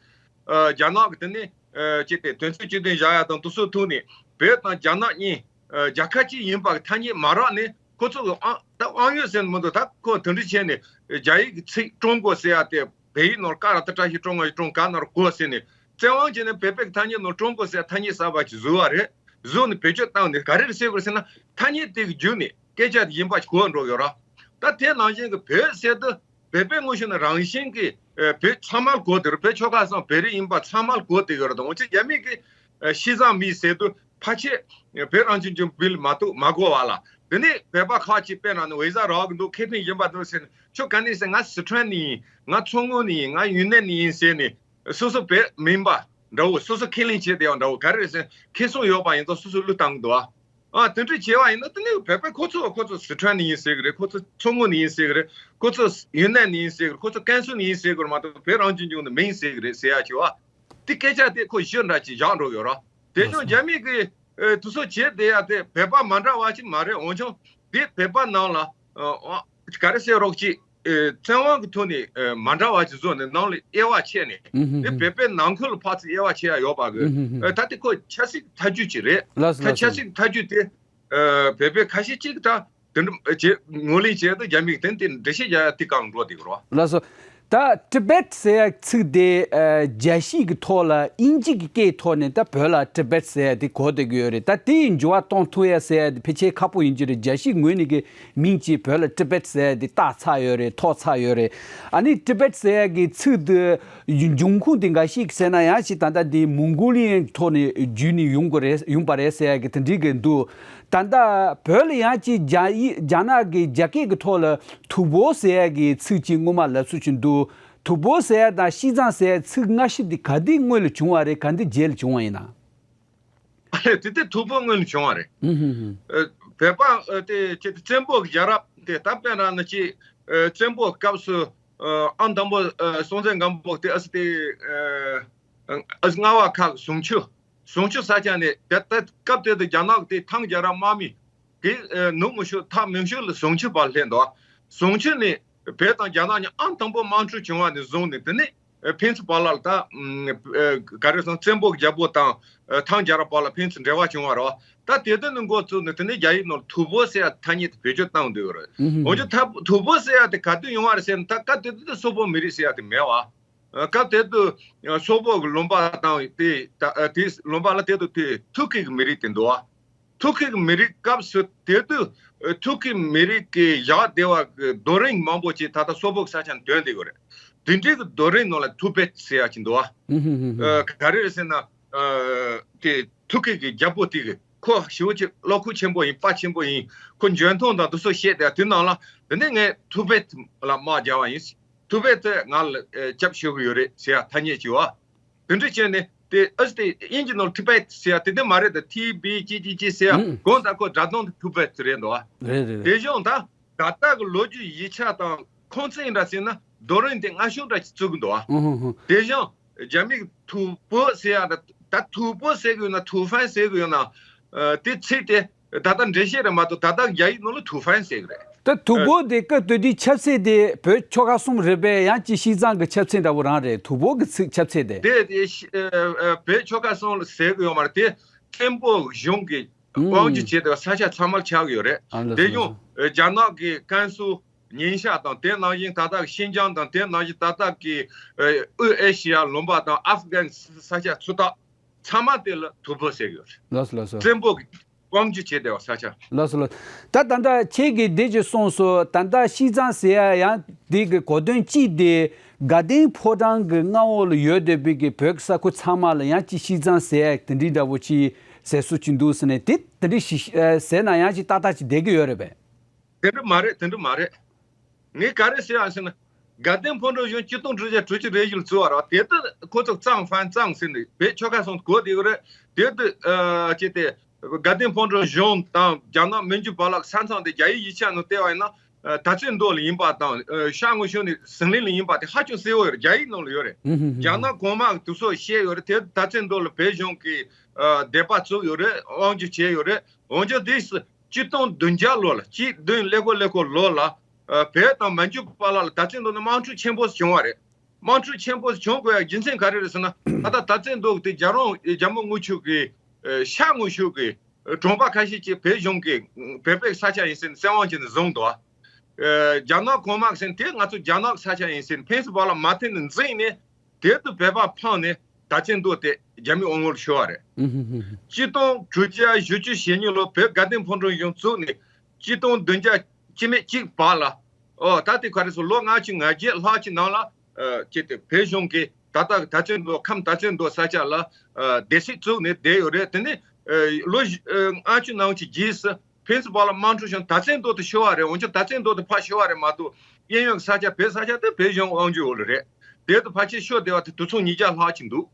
ཨ་རྒྱ་ནག་གི་དེ་ནི་ཨ་ཅིག་དེ་དོན་ཚན་བཅུ་བདུན་བཞག་ཡ་དང་དེ་ཚོའི་ཐོག་ནས་བོད་དང་རྒྱ་ནག་གཉིས་ཨ་རྒྱལ་ཁབ་གཅིག་ཡིན་པ་གི་ཐ་སྙད་མ་རག་ནས་ཁོ་ཚོ་གི་ཨང་ད་དབང་ཡོད་ཟེར་ནི་མི་འདུག་ད་ཁོ་དེ་འདྲ་བྱས་ནས་རྒྱ་ཡིག་གི་ཚིག་ཀྲུང་གོ་ཟེར་ཡ་དེ་བོད་ཡིག་ནང་ཀ་ར་ཏ་བཀྲ་ཤིས་ཀྲུང་ང་ཡི་ཀྲུང་ག་ན་རོ་གོ་ཟེར་ནས་བཙན་དབང་བྱས་ནས་བོད་པའི་གི་ཐ་སྙད་ནང་ཀྲུང་གོ་ཟེར་ཡ་ཐ་སྙད་གསར་པ་ཅིག་བཟོས་པ་རེད། བཟོས་ནས་བེད་སྤྱོད་བཏང་ནས་ག་རེ་རེད་ཟེར་དགོས་ཟེར་ན་ཐ་སྙད་དེ་གི་བརྒྱུད་ནས་སྐད་ཆ་དེ་ཡིན་པ་ཞིག་གོ་འགྲོ་ཡོད་ར། ད་དེ་ནང་བཞིན་གྱི་བོད་ཟེར་དུས་བོད་པའི་ངོས་ཤེས་ན་རང་བཞིན་གྱིས་ཨ་བོད་ཚང་མ་གོ་དེ་རུ་བོད་ཆོལ་ཁ་གསུམ་བོད་རིགས་ཡིན་པ་ཚང་མ་གོ་དེ་ཡོད་རེད། འོན་ཀྱང་རྒྱ་མི་གིས་ཨ་ཤི་ཙང་མི་ཟེར་དུས་ཕལ་ཆེར་བོད་རང་སྐྱོང་ལྗོངས་བོད་ལ་མ་གཏོགས་མ་གོ་བ་ལ། དེ་ནས་བོད་པ་ཁག་ཅིག་དཔེར་ན་ནི་བི་ཟ་རག་གི་འདུག་ཁེ་ཕན་ཡིན་པ་འདུག་ཟེར་ནས་ཁྱོད་ག་ནས་ཟེར། ང་སི་ཁྲོན་ནས་ཡིན། ང་མཚོ་སྔོན་ནས་ཡིན། ང་ཡུན་ནན་ནས་ཡིན་ཟེར་ནས་སོ་སོ་བོད་མིན་པ་འདྲ་བོ། སོ་སོ་ཁས་ལེན་བྱས་བསྡད་ཡོད་འདྲ་བོ། ག་རེ་རེད་ཟེར་ཁེ་བཟང་ཡོད་པ་ཡིན་ཙང་སོ་སོ་བློས་བཏང་གི་འདུག་ཨ། ཨ་དེ་འདྲ་བྱས་པ་ཡིན་ན་དེ་ནི་བོད་པས་ཁོ་ཚོ་ཁོ་ཚོ་སི་ཁྲོན་ནས་ཡིན་ཟེར་གི་རེད། ཁོ་ཚོ་མཚོ་སྔོན་ནས་ཡིན་ཟེར་གི་རེད། ཁོ་ཚོ་ཡུན་ནན་ནས་ཡིན་ཟེར་གི་རེད། ཁོ་ཚོ་ཀན་སུའུ་ནས་ཡིན་ཟེར་གི་རེད་མ་གཏོགས་བོད་རང་སྐྱོང་ལྗོངས་ནས་མིན་ཟེར་གི་རེད་ཟེར་ཡ་ཅིག་ཨ། དེ་སྐད་ཆ་དེ་ཁོ་ཞུ་འདྲ་ཅིག་བཞག་འགྲོ་ཡོད་ར། དེ་བྱུང་རྒྱ་མི་གིས་ཨེ་དེ་ཚོ་བྱེད་བསྡད་ཡ་དེ་བོད་པ་མ་འདྲ་བ་ཅིག་མ་རེད། འོན་ཀྱང་དེ་བོད་པ་ནང་ལ་ཨ་ག་རེ་ཟེར་རོགས་ཅིག་ཨེ་བཙན་དབང་གི་ཐོག་ནས་ཨེ་མ་འདྲ་བ་ཅིག་བཟོས་ནས་ནང་ལ་དབྱེ་བ་ཕྱེ་ནས། ཨུ་ཧུ་དེ་ཧུ། བོད་པའི་ནང་ཁུལ་ལ་ཕར་ཚུར་དབྱེ་བ་ཕྱེ་ཡ་ཡོད་པ་གི། ཨུ་ཧུ་ཧུ། ཨེ་ད་དེ་ཁོ་ཆབ་སྲིད་ཐབས་ཇུས་ཅིག་རེད། ལགས་སོ། ད་ལགས་སོ། ཆབ་སྲིད་ཐབས་ཇུས་དེ་ཨེ་བོད་པའི་ཁ་ཤས་ཅིག་ད་དེ་འདྲ་བྱེད་ངོས་ལེན་བྱས་ཏེ་རྒྱ་མིས་དེ་དེ་འགྲེལ་བཤད་རྒྱག་ཡ་དེ་གང་འགྲོ་དེ་གི་རོ། ལགས་སོ། ད་ཊི་བེཊ་ཟེར་ཡ་ཚིག་དེ་ཨ་རྒྱལ་སྤྱིའི་གི་ཐོག་ལ་དབྱིན་ཇི་གི་སྐད་ཐོག་ནས་ད་བོད་ལ་ཊི་བེཊ་ཟེར་ཡ་དེ་གོ་བསྡད་ཀྱི་ཡོད་རེད། ད་དེ་ཡི་འགྱུར་བ་གཏོང་ཐུབ་ཡ་ཟེར་ཡ་དེ་ཕལ་ཆེར་ཁག་པོ་ཡིན་གྱི་རེད། རྒྱལ་སྤྱིའི་ངོས་ནས་གི་མིང་གཅིག་བོད་ལ་ཊི་བེཊ་ཟེར་ཡ་དེ་བཏགས་ཚར་ཡོད་རེད། ཐོགས་ཚར་ཡོད་རེད། ཨ་ནི་ཊི་བེཊ་ཟེར་ཡ་གི་ཚིག་དེ་འབྱུང་ཁུངས་དེ་འགའ་ཞིག་ཟེར་ན་ཡང་ཞིག་ད་ལྟ་དེ་མོང་གོ་ལི་ཡའི་ཐོག་ནས་བརྒྱུད་ནས་ཡོང་གི་རེད། ཡོང་པ་རེད་ཟེར་ཡ་གི་དེ་འདྲའི་གི་འདུག་ད་ལྟ་བོད་ལ་ཡང་ཅིག་རྒྱ་ཡིག་རྒྱ་ནག་གི་རྒྱ་སྐད་ཀྱི་ཐོག་ལ་ཐུ་བོ་ཟེར་ཡ་གི་ཚིག་ཅིག་སྔོན་མ་ལབ་སྲོལ་ཅིག་འདུག་ཐུ་བོ་ཟེར་ཡ་དང་ཤིས་ཙང་ཟེར་ཡ་ཚིག་སྔ་ཕྱི་དེ་ག་དུས་སྔོན་ལ་བྱུང་བ་རེད། ག་དུས་རྗེས་ལ་བྱུང་བ་ཡིན་ན། དེ་དུས་ཐུ་བོ་སྔོན་ལ་བྱུང་བ་རེད། ཨུ་ཧུ་ཧུ། ཨ། བོད་པ་ཨ་དེ་ཅིག་བཙན་པོ་གི་རྒྱལ་རབས་དེ་ད་དཔེར་ན་ཅིག་ཨ་བཙན་པོ་སྐབས་སུ་ཨ་ཨང་དང་པོ་ཨ་སྲོང་བཙན་སྒམ་པོ་དེ་ཨ་སི་དེ་ཨ་ཨ་རྔ་བ་ཁ་ཟུང་ཆུ། ཟུང་ཆུ་ས་ཆ་ནས་དེ་ལྟ་སྐབས་དེ་དུ་རྒྱ་ནག་དེ་ཐང་རྒྱལ་རབས་དམག་མི་གི་ཨ་ནུབ་མུ་ཤུ་ཐག་མུ་ཤུ་ལ་ཟུང་ཆུ་བར་སླེབས་འདུག་ཟུང་ཆུ་ནས་བོད་དང་རྒྱ་ནག་གཉིས་ཨང་དང་པོ་དམག་འཁྲུག་བྱུང་བ་ནས་བཟུང་ནས་དེ་ནས་ཨ་ཕན་ཚུན་བར་ལ་ད་ཨ་ག་རེ་ཟེར་བཙན་པོ་རྒྱལ་པོ་དང་ཨ་ཐང་རྒྱལ་རབས་བར་ལ་ཕན་ཚུན་འབྲེལ་བ་བྱུང་བ་རེད། ད་དེ་དུས་ནས་འགོ་བཙུགས་ནས་དེ་ནས་རྒྱ་ཡིག་ནང་ཐུ་བོ་ཟེར་ཡ་ཐ་སྙད་དེ་བེད་སྤྱོད་བཏང་འདུག་རེད། ཨུ་ཧུ། འོན་ཀྱང་ད་ཐུ་བོ་ཟེར་ཡ་དེ་ག་དུས་ཡོང་བ་རེད་ཟེར་ན། ད་སྐབས་དེ་དུས་སོག་པོ་མི་རིགས་ཟེར་ཡ་དེ་མེད་བ། ཨ་སྐབས་དེ་དུས་ཨ་སོག་པོ་གི་ལུང་པ་དང་དེ་ད་ཨ་དེ་ལུང་པ་ལ་དེ་དུས་དེ་ཐུར་ཁེ་གི་མི་རིགས་དེ་འདུག་བ། ཐུར་ཁེ་གི་མི་རིགས་སྐབས་སུ་དེ་དུས་ཨ་ཐུར་ཁེ་མི་རིགས་ཀྱི་བཞག་བསྡད་པ་གི་རྡོ་རིང་མང་པོ་ཅིག་ད་ལྟ་སོག་པོ་གི་ས་ཆ་ནས་ཐོན་བསྡད་ཡོད་རེད། དེ་འདྲའི་གི་རྡོ་རིང་ནང་ལ་ཐུ་བེཊ་ཟེར་ཡ་ཅིག་འདུག་བ། ཨུ་ཧུ་ཧུ་ཧུ། ཨ་ག་རེ་རེད་ཟེར་ན། ཨ་དེ་ཐུར་ཁེ་གི་རྒྱལ་པོ་དེ་གི་ཁོ་ཞེ་པོ་ཅིག་བློ་ཁོག་ཆེན་པོ་ཡིན། དཔའ་ཆེན་པོ་ཡིན། ཁོ་འཇོན་ཐང་དང་དེ་ཚོ་བཤད་བསྡད་ཡ་དེ་ནང་ལ་དེ་ནས་ངས་ཐུ་བེཊ་ལ་དམག་རྒྱག་པ་ཡིན། ཐུ་བེཊ་ང་ལ་ཨ་སྐྱབས་ཞུ་གི་ཡོད་རེད་ཟེར་ཡ་ཐ་སྙད་ཅིག་བ། དེ་འདྲ་བྱས་ནས་དེ་ཨ་ཙི་དེ་དབྱིན་ཇི་ནང་ལ་ཐི་བེཊ་ཟེར་ཡ་དེ་དེ་མ་རེད། ད་ཐི་བི་ཅི་ཅི་ཅི་ཟེར་ཡ་ཨུ། གང་ལྟར་ཁོ་སྒྲ་གདངས་དེ་ཐུ་བེཊ་རེད་འདུག་བ། རེད་རེད་རེད། དེ་བཞིན་ད་ད་ལྟ་གི་ལོ་རྒྱུས་ཡིག་ཆ་དང་ཁུངས་བཙན་འདྲ་བྱས་ན་རྡོ་རིང་དེ་སྔ་ཤོས་འདྲ་ཅིག་བཙུགས་འདུག་བ། ཨུ་ཧུ་ཧུ། དེ་བཞིན་རྒྱ་མིས་ཐུ་བོ་ཟེར་ཡ་ད་ད་ཐུ་བོ་ཟེར་གི་ཡོད་ན་ཐུ་ཧྥན་ཟེར་གི་ཡོད་ན། ཨ་དེ་ཚིག་དེ་ད་ལྟ་འགྲེལ་བཤད་རེད་མ་གཏོགས་ད་ལྟ་རྒྱ་ཡིག་ནང་ལ་ཐུ་ཧྥན་ཟེར་གི་རེད། ད་ཐུ་བོ་དེ་སྐབས་དེ་དུས་ཁྱབ་ཚད་དེ་བོད་ཆོལ་ཁ་གསུམ་རེད་པས། ཡང་ཅིག་ཤིས་ཙང་གི་ཁྱབ་ཚད་འདྲ་བོ་རང་རེད། ཐུ་བོ་གི་ཚིག་ཁྱབ་ཚད་དེ། དེ་དེ་ཤི་ཨ་ཨ་བོད་ཆོལ་ཁ་གསུམ་ལ་ཟེར་གི་ཡོད་མ་རེད། དེ་བཙན་པོ་གཞུང་གི་དབང་སྒྱུར་བྱས་ཏེ་ས་ཆ་ཚང་མར་ཆགས་ཀྱི་ཡོད་རེད། ཨ་ལགས་སོ། དེ་ཡང་རྒྱ་ནག་གི་ཀན་སུའུ་ཉིང་ཤ་དང་དེ་ནང་བཞིན་ད་ལྟ་ཤིན་ཅང་དང་དེ་ནང་བཞིན་ད་ལྟ་གི་ཨ་དབུས་ཨེ་ཤི་ཡ་ལུང་པ་དང་ཨབ་གྷན་ས་ཆ་ཚོ་ད་ཚང་མ་དེ་ལ་ཐུ་བོ་ཟེར་གྱི་ཡོད་རེད། ལགས་སོ་ལགས་སོ། བཙན་པོ་གི་དབང་སྒྱུར་བྱས་བསྡད་པ་ས་ཆ། ལགས་སོ་ལགས། ད་ད་ལྟ་ཁྱེད་ཀྱིས་འདི་ཅིག་གསུངས་སོང་། ད་ལྟ་ཤིས་ཙང་ཟེར་ཡ་ཡང་འདི་གི་གོ་དོན་གཅིག་དེ་དགའ་ལྡན་ཕོ་བྲང་གི་མངའ་འོག་ལ་ཡོད་བསྡད་པའི་གི་བོད་ཀྱི་ས་ཁུལ་ཚང་མ་ལ་ཡང་ཅིག་ཤིས་ཙང་ཟེར་ཡ་དེ་འདྲའི་འདྲ་བོ་ཅིག་ཟེར་སྲོལ་ཅིག་འདུག་ཟེར་ནས། དེ་དེ་འདྲའི་ཞིག་ཨ་ཟེར་ན་ཡང་ཅིག་ཏག་ཏག་ཅིག་བསྡད་ཀྱི་ཡོད་རེད་པས། དེ་འདྲ་མ་རེད། དེ་འདྲ་མ་རེད། ངས་ག་རེ་ཟེར་ཡ་ཟེར་ན། དགའ་ལྡན་ཕོ་བྲང་གཞུང་ཆིག་སྟོང་དྲུག་བརྒྱ་དྲུག་ཅུ་རེ་བཞི་ལ་བཙུགས་པ་རེད་བ། དེ་དུས་ཁོ་ཚོ་ཙང་ཧྥན་ཙང་ཟེར་ནས་བོད་ཆོལ་ཁ་གསུམ་གོ་བསྡད་ཡོད་རེད། དེ་དུས་ཨ་ཅེ་དེ་དགའ་ལྡན་ཕོ་བྲང་གཞུང་དང་རྒྱ་ནག་མན་ཇུ་པ་ལགས་ས་མཚམས་དེ་རྒྱ་ཡིག་ཡིག་ཆ་ནང་བལྟས་པ་ཡིན་ན། ཨ་དར་རྩེ་མདོ་ལ་ཡིན་པ་དང་ཨ་ཤར་ངོས་ཕྱོགས་ནས་ཟི་ལིང་ལ་ཡིན་པ་དེ་ཧ་ཅང་གསལ་བོ་ཡོད་རེད། རྒྱ་ཡིག་ནང་ལ་ཡོད་རེད། ཨུ་ཧུ་ཧུ། རྒྱ་ནག་གོང་མ་གི་དེ་ཚོ་བཤད་ཡོད་རེད། དེ་དར་རྩེ་མདོ་ལ་བོད་གཞུང་གི་ཨ་སྡེ་པ་བཙུགས་ཡོད་རེད། དབང་སྒྱུར་བྱས་ཡོད་རེད། འོན་ཀྱང་དེ་ཆིག་སྟོང་བདུན་བརྒྱ་ལོ་ལ། གཅིག་བདུན་ཀླད་ཀོར་ཀླད་ཀོར་ལོ་ལ་ཨ་བོད་དང་མན་ཇུ་པ་ལགས་ལ་དར་རྩེ་མདོ་ནས་དམག་འཁྲུག་ཆེན་པོ་བྱུང་བ་རེད། དམག་འཁྲུག་ཆེན་པོ་བྱུང་དགོས་ཡ་རྒྱུ་མཚན་ག་རེ་རེད་ཟེར་ན། ད་ལྟ་དར་རྩེ་མདོ་དེ་རྒྱལ་རོང་རྒྱལ་མོ་རྔུལ་ཆུ་གི་ཨ་ཤར་ངོས་ཕྱོགས་ཀྱི་གྲོང་པ་ཁ་ཤས་ཀྱིས་བོད་གཞུང་གི་བོད་པའི་ས་ཆ་ཡིན་ཟེར་ནས་བཙན་དབང་བྱས་ནས་བཟུང་འདུག་ཨ་རྒྱ་ནག་གོང་མ་ཟེར་ནས་དེ་ང་ཚོ་རྒྱ་ནག་ས་ཆ་ཡིན་ཟེར་ནས་ཕན་ཚུན་བར་ལ་མ་མཐུན་ནས་འཛིངས་ནས། དེ་དུ་བོད་པ་ཕངས་ནས་དར་རྩེ་མདོ་དེ་རྒྱ་མིའི་དབང་འོག་ལ་ཤོར་བ་རེད། ཨུ་ཧུ་ཧུ་ཧུ། ཆིག་སྟོང་དྲུག་བརྒྱ་བཞི་བཅུ་ཞེ་གཉིས་ལོ་བོད་དགའ་ལྡན་ཕོ་བྲང་གཞུང་བཙུགས་ནས་ཆིག་སྟོང་བདུན་བརྒྱ་བཅུ་མེད་གཅིག་བར་ལ། ཨོ་ད་དེ་ག་རེ་ཟེར། ལོ་ལྔ་བཅུ་ང་བརྒྱད་ལྷག་ཅིག་ནང་ལ་ཨ་ཅེ་དེ་བོད་གཞུང་གིས་ད་ལྟ་དར་རྩེ་མདོ་ཁམས་དར་རྩེ་མདོ་ས་ཆ་ལ་ཨ་སྡེ་སྲིད་བཙུགས་ནས་བསྡད་ཡོད་རེད། དེ་ནས་ཨ་ལོ་བཞི་ཨ་ལྔ་བཅུ་ནང་བཅུ་རྗེས་སུ་ཕན་ཚུན་བར་ལ་དམག་འཁྲུག་བྱུང་། དར་རྩེ་མདོ་དེ་ཤོར་བ་རེད། འོན་ཀྱང་དར་རྩེ་མདོ་དེ་ཕར་ཤོར་བ་རེད་མ་གཏོགས་གཡས་གཡོན་གྱི་ས་ཆ་བོད་ས་ཆ་དེ་བོད་གཞུང་དབང་སྒྱུར་འོག་ལ་རེད། དེ་དུ་ཕལ་ཆེར་ཤོར་བསྡད་པ་དེ་དུས་ཚོད་ཉིས་བརྒྱ་ལྷག་ཅིག་འདུག་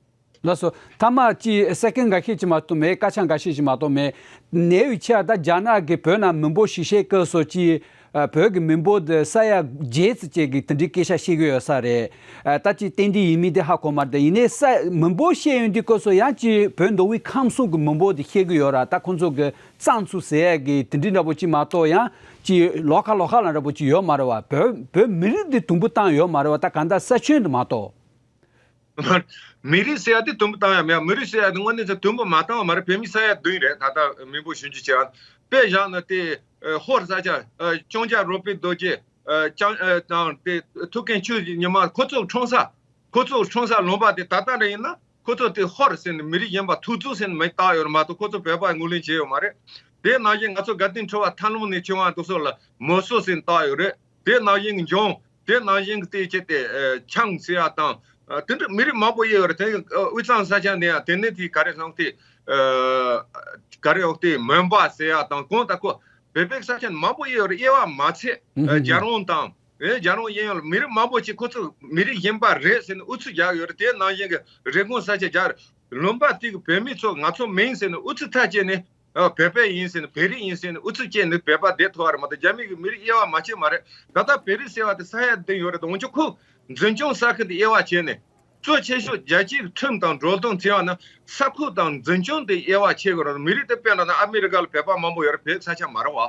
ལགས་སོ། མཐའ་མ་ཅིག་སེ་ཀན་འགའ་ཤས་ཅིག་མ་གཏོགས་མེད། སྐད་ཆ་འགའ་ཤས་ཅིག་མ་གཏོགས་མེད། ནེའུ་ཆ་ད་རྒྱ་ནག་གིས་བོད་ནང་མི་འབོར་ཞིབ་བཤེར་སྐབས་སུ་ཅིག་ཨ་བོད་ཀྱི་མི་འབོར་འདི་ས་ཡ་བརྒྱད་ཙམ་ཅིག་གི་དེ་འདྲའི་སྐད་ཆ་བཤད་ཀྱི་ཡོད་ས་རེད། ཨ་ད་ཅིག་ཏན་ཏན་ཡིན་མིན་དེ་ཧ་གོ་མ་རེད། ཡིན་ནའི་ས་མི་འབོར་བཤད་ཡོང་དུས་སྐབས་སུ་ཡང་ཅིག་བོད་མདོ་དབུས་ཁམས་གསུམ་གྱི་མི་འབོར་དེ་བཤད་ཀྱི་ཡོད་ར། ད་ཁོང་ཚོ་གི་ཙང་ཚུ་ཟེར་ཡ་གི་དེ་འདྲའི་འདྲ་པོ་ཅིག་མ་གཏོགས་ཡང་ཅིག་ལོགས་ཁ་ལོགས་ཁ་ལ་འདྲ་པོ་ཅིག་ཡོད་མ་རེད་བ། བོད་བོད་མི་རིགས་དེ་དུམ་བུ་བཏང་ཡོད་མ་རེད་བ། ད་གང་ལྟར་ས་ཁྱོན་དུ་མ་གཏོགས། མི་རིགས་ཟེར་ཡ་དེ་དུམ་བུ་བཏང་ཡ་མེད། མི་རིགས་ཟེར་ཡ་དེ་དངོས་གནས་ཚེ་དུམ་བུ་མ་བཏང་བ་མ་རེད། བོད་མི་ས་ཡ་བདུན་རེད། ད་ལྟ་མི་འབོར་ཞིབ་འཇུག་བྱས་པ་དཔེ་བཞག་ན་དེ་ཨ་ཧོར་ས་ཆ་ཨ་ལྕང་སྐྱ་རོ་པིན་རྡོ་རྗེ་ ཨ་ཅང་ཨ་དང་དེ་ཐུའུ་བཀྭན་ཆུས་ཀྱི་ཉི་མ་ཁོ་ཚོ་འཁྲུངས་ས། ཁོ་ཚོ་འཁྲུངས་ས་ལུང་པ་དེ་ད་ལྟ་རེ་ཡིན་ན་ཁོ་ཚོ་དེ་ཧོར་ཟེར་ནས་མི་རིགས་གཞན་པ་ཐུག་ཚུགས་ཟེར་ནས་མིང་བཏགས་ཡོད་རེད་མ་གཏོགས། ཁོ་ཚོ་བོད་པ་ངོས་ལེན་བྱས་ཡོད་མ་རེད། དེ་ནང་བཞིན་ང་ཚོ་དགའ་ལྡན་ཁྲོ་བ་ཐང་ལུང་ནས་བྱུང་བ་དེ་ཚོ་ལ་མོ་སོ་ཟེར་ནས་བཏགས་ཡོད་རེད། དེ་ནང་བཞིན་གྱི་འཇོང་། དེ་ནང་བཞིན་གྱི་དེ་ཆེ་དེ་ཨ་ཆང་ཟེར་ཡ་དང་། ཨ་དེ་འདྲ་མི་རིགས་མང་པོ་ཡོད་རེད། དེ་ཨ་དབུས་གཙང་ས་ཆ་ནས་ཡང་དེ་ནས་དེ་ག་རེ་སོང་དེ་ཨ་ག་རེ་འོག་དེ་མོན་པ་ཟེར་ཡ་དང་གང་ལྟར་ཁོ་བོད་པའི་ས་ཆ་མང་པོ་ཡོད་རེད། དབྱེ་བ་མ་ཕྱེ། ཨུ་ཨ་ཧུ་རྒྱལ་རོང་དང་། ཨེ་རྒྱལ་རོང་གཡས་གཡོན་ལ་མི་རིགས་མང་པོ་ཅིག་ཁོ་ཚོ་མི་རིགས་གཞན་པ་རེད་ཟེར་ནས་ཨུ་ཚུགས་རྒྱག་ཡོད་རེད། དེ་ནང་བཞིན་གྱི་རེབ་གོང་ས་ཆ་རྒྱ་རེད། ལུང་པ་དེ་གི་བོད་མི་ཚོ་ང་ཚོ་མིན་ཟེར་ནས་ཨུ་ཚུགས་ཐག་བཅད་ནས། ཨ་བོད་པ་ཡིན་ཟེར་ནས་བོད་རིགས་ཡིན་ཟེར་ནས་ཨུ་ཚུགས་བཅད་ནས་བོད་པ་བསྡད་ཐུབ་པ་རེད་མ་གཏོགས། རྒྱ་མི་གི་མི་རིགས་དབྱེ་བ་མ་ཕྱེ་མ་རེད། ད་ལྟ་བོད་རིགས་ཟེར་བ་དེ་ས་ཡ་བདུན་ཡོད་རེད། འོན་ཀྱང་ཁོ་འཛིན་སྐྱོང་ས་ཁུལ་དེ་དབྱེ་བ་ཕྱེ་ནས། གཙོ་ཆེ་ཤོས་རྒྱལ་སྤྱིའི་ཁྲིམས་དང་འགྲོ་སྟངས་བྱས་པ་ན་ས་ཁུལ་དང་འཛིན་སྐྱོང་དེ་དབྱེ་བ་ཕྱེ་དགོས་རེད། མི་རིགས་དེ་དཔེར་ན་ན་ཨ་མི་རི་ཀ་ལ་བོད་པ་མང་པོ་ཡོད་རེད། བོད་ས་ཆ་མ་རེད་བ།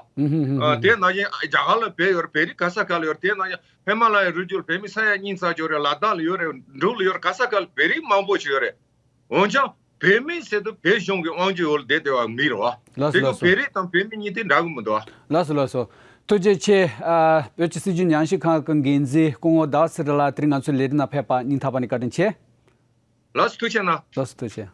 ཨ་དེ་ནང་བཞིན་རྒྱ་གར་ལ་བོད་ཡོད་རེད། བོད་རིགས་ག་ས་ག་ལ་ཡོད་རེད། དེ་ནང་བཞིན་ཧི་མ་ལ་ཡའི་རི་རྒྱུད་ལ་བོད་མི་ས་ཡ་གཉིས་ཙམ་ཅིག་ཡོད་རེད། ལ་དྭགས་ལ་ཡོད་རེད། འབྲུག་ལ་ཡོད་རེད། ག་ས་ག་ལ་བོད་རིགས་མང་པོ་ཞིག་ཡོད་རེད། འོན་ཀྱང་བོད་མི་ཟེར་དུས་བོད་གཞུང་གི་དབང་སྒྱུར་འོག་ལ་བསྡད་བསྡད་པ་མི་རེད་བ། ལགས་སོ། དེ་ལགས་གི་སོ། བོད་རིགས་དང་བོད་མི་གཉིས་དེ་འདྲ་གི་མི་འདུག་བ། ལགས་སོ། ལགས་སོ། ཐུགས་རྗེ་ཆེ། ཨ་བོད་ཀྱི་སྲིད་བྱུས་ཉམས་ཞིབ་ཁང་གི་འགན་འཛིན་སྐུ་ངོ་ཟླ་བ་ཚེ་རིང་ལགས་དེ་རིང་ང་ཚོའི་ལས་རིམ་ནང་ཕེབས་པ་སྙིང་ཐག་པ་ནས་བཀའ་དྲིན་ཆེ། ལགས་སོ། ཐུགས་རྗེ་གནང་། ལགས་སོ། ཐུགས་རྗེ་ཆེ།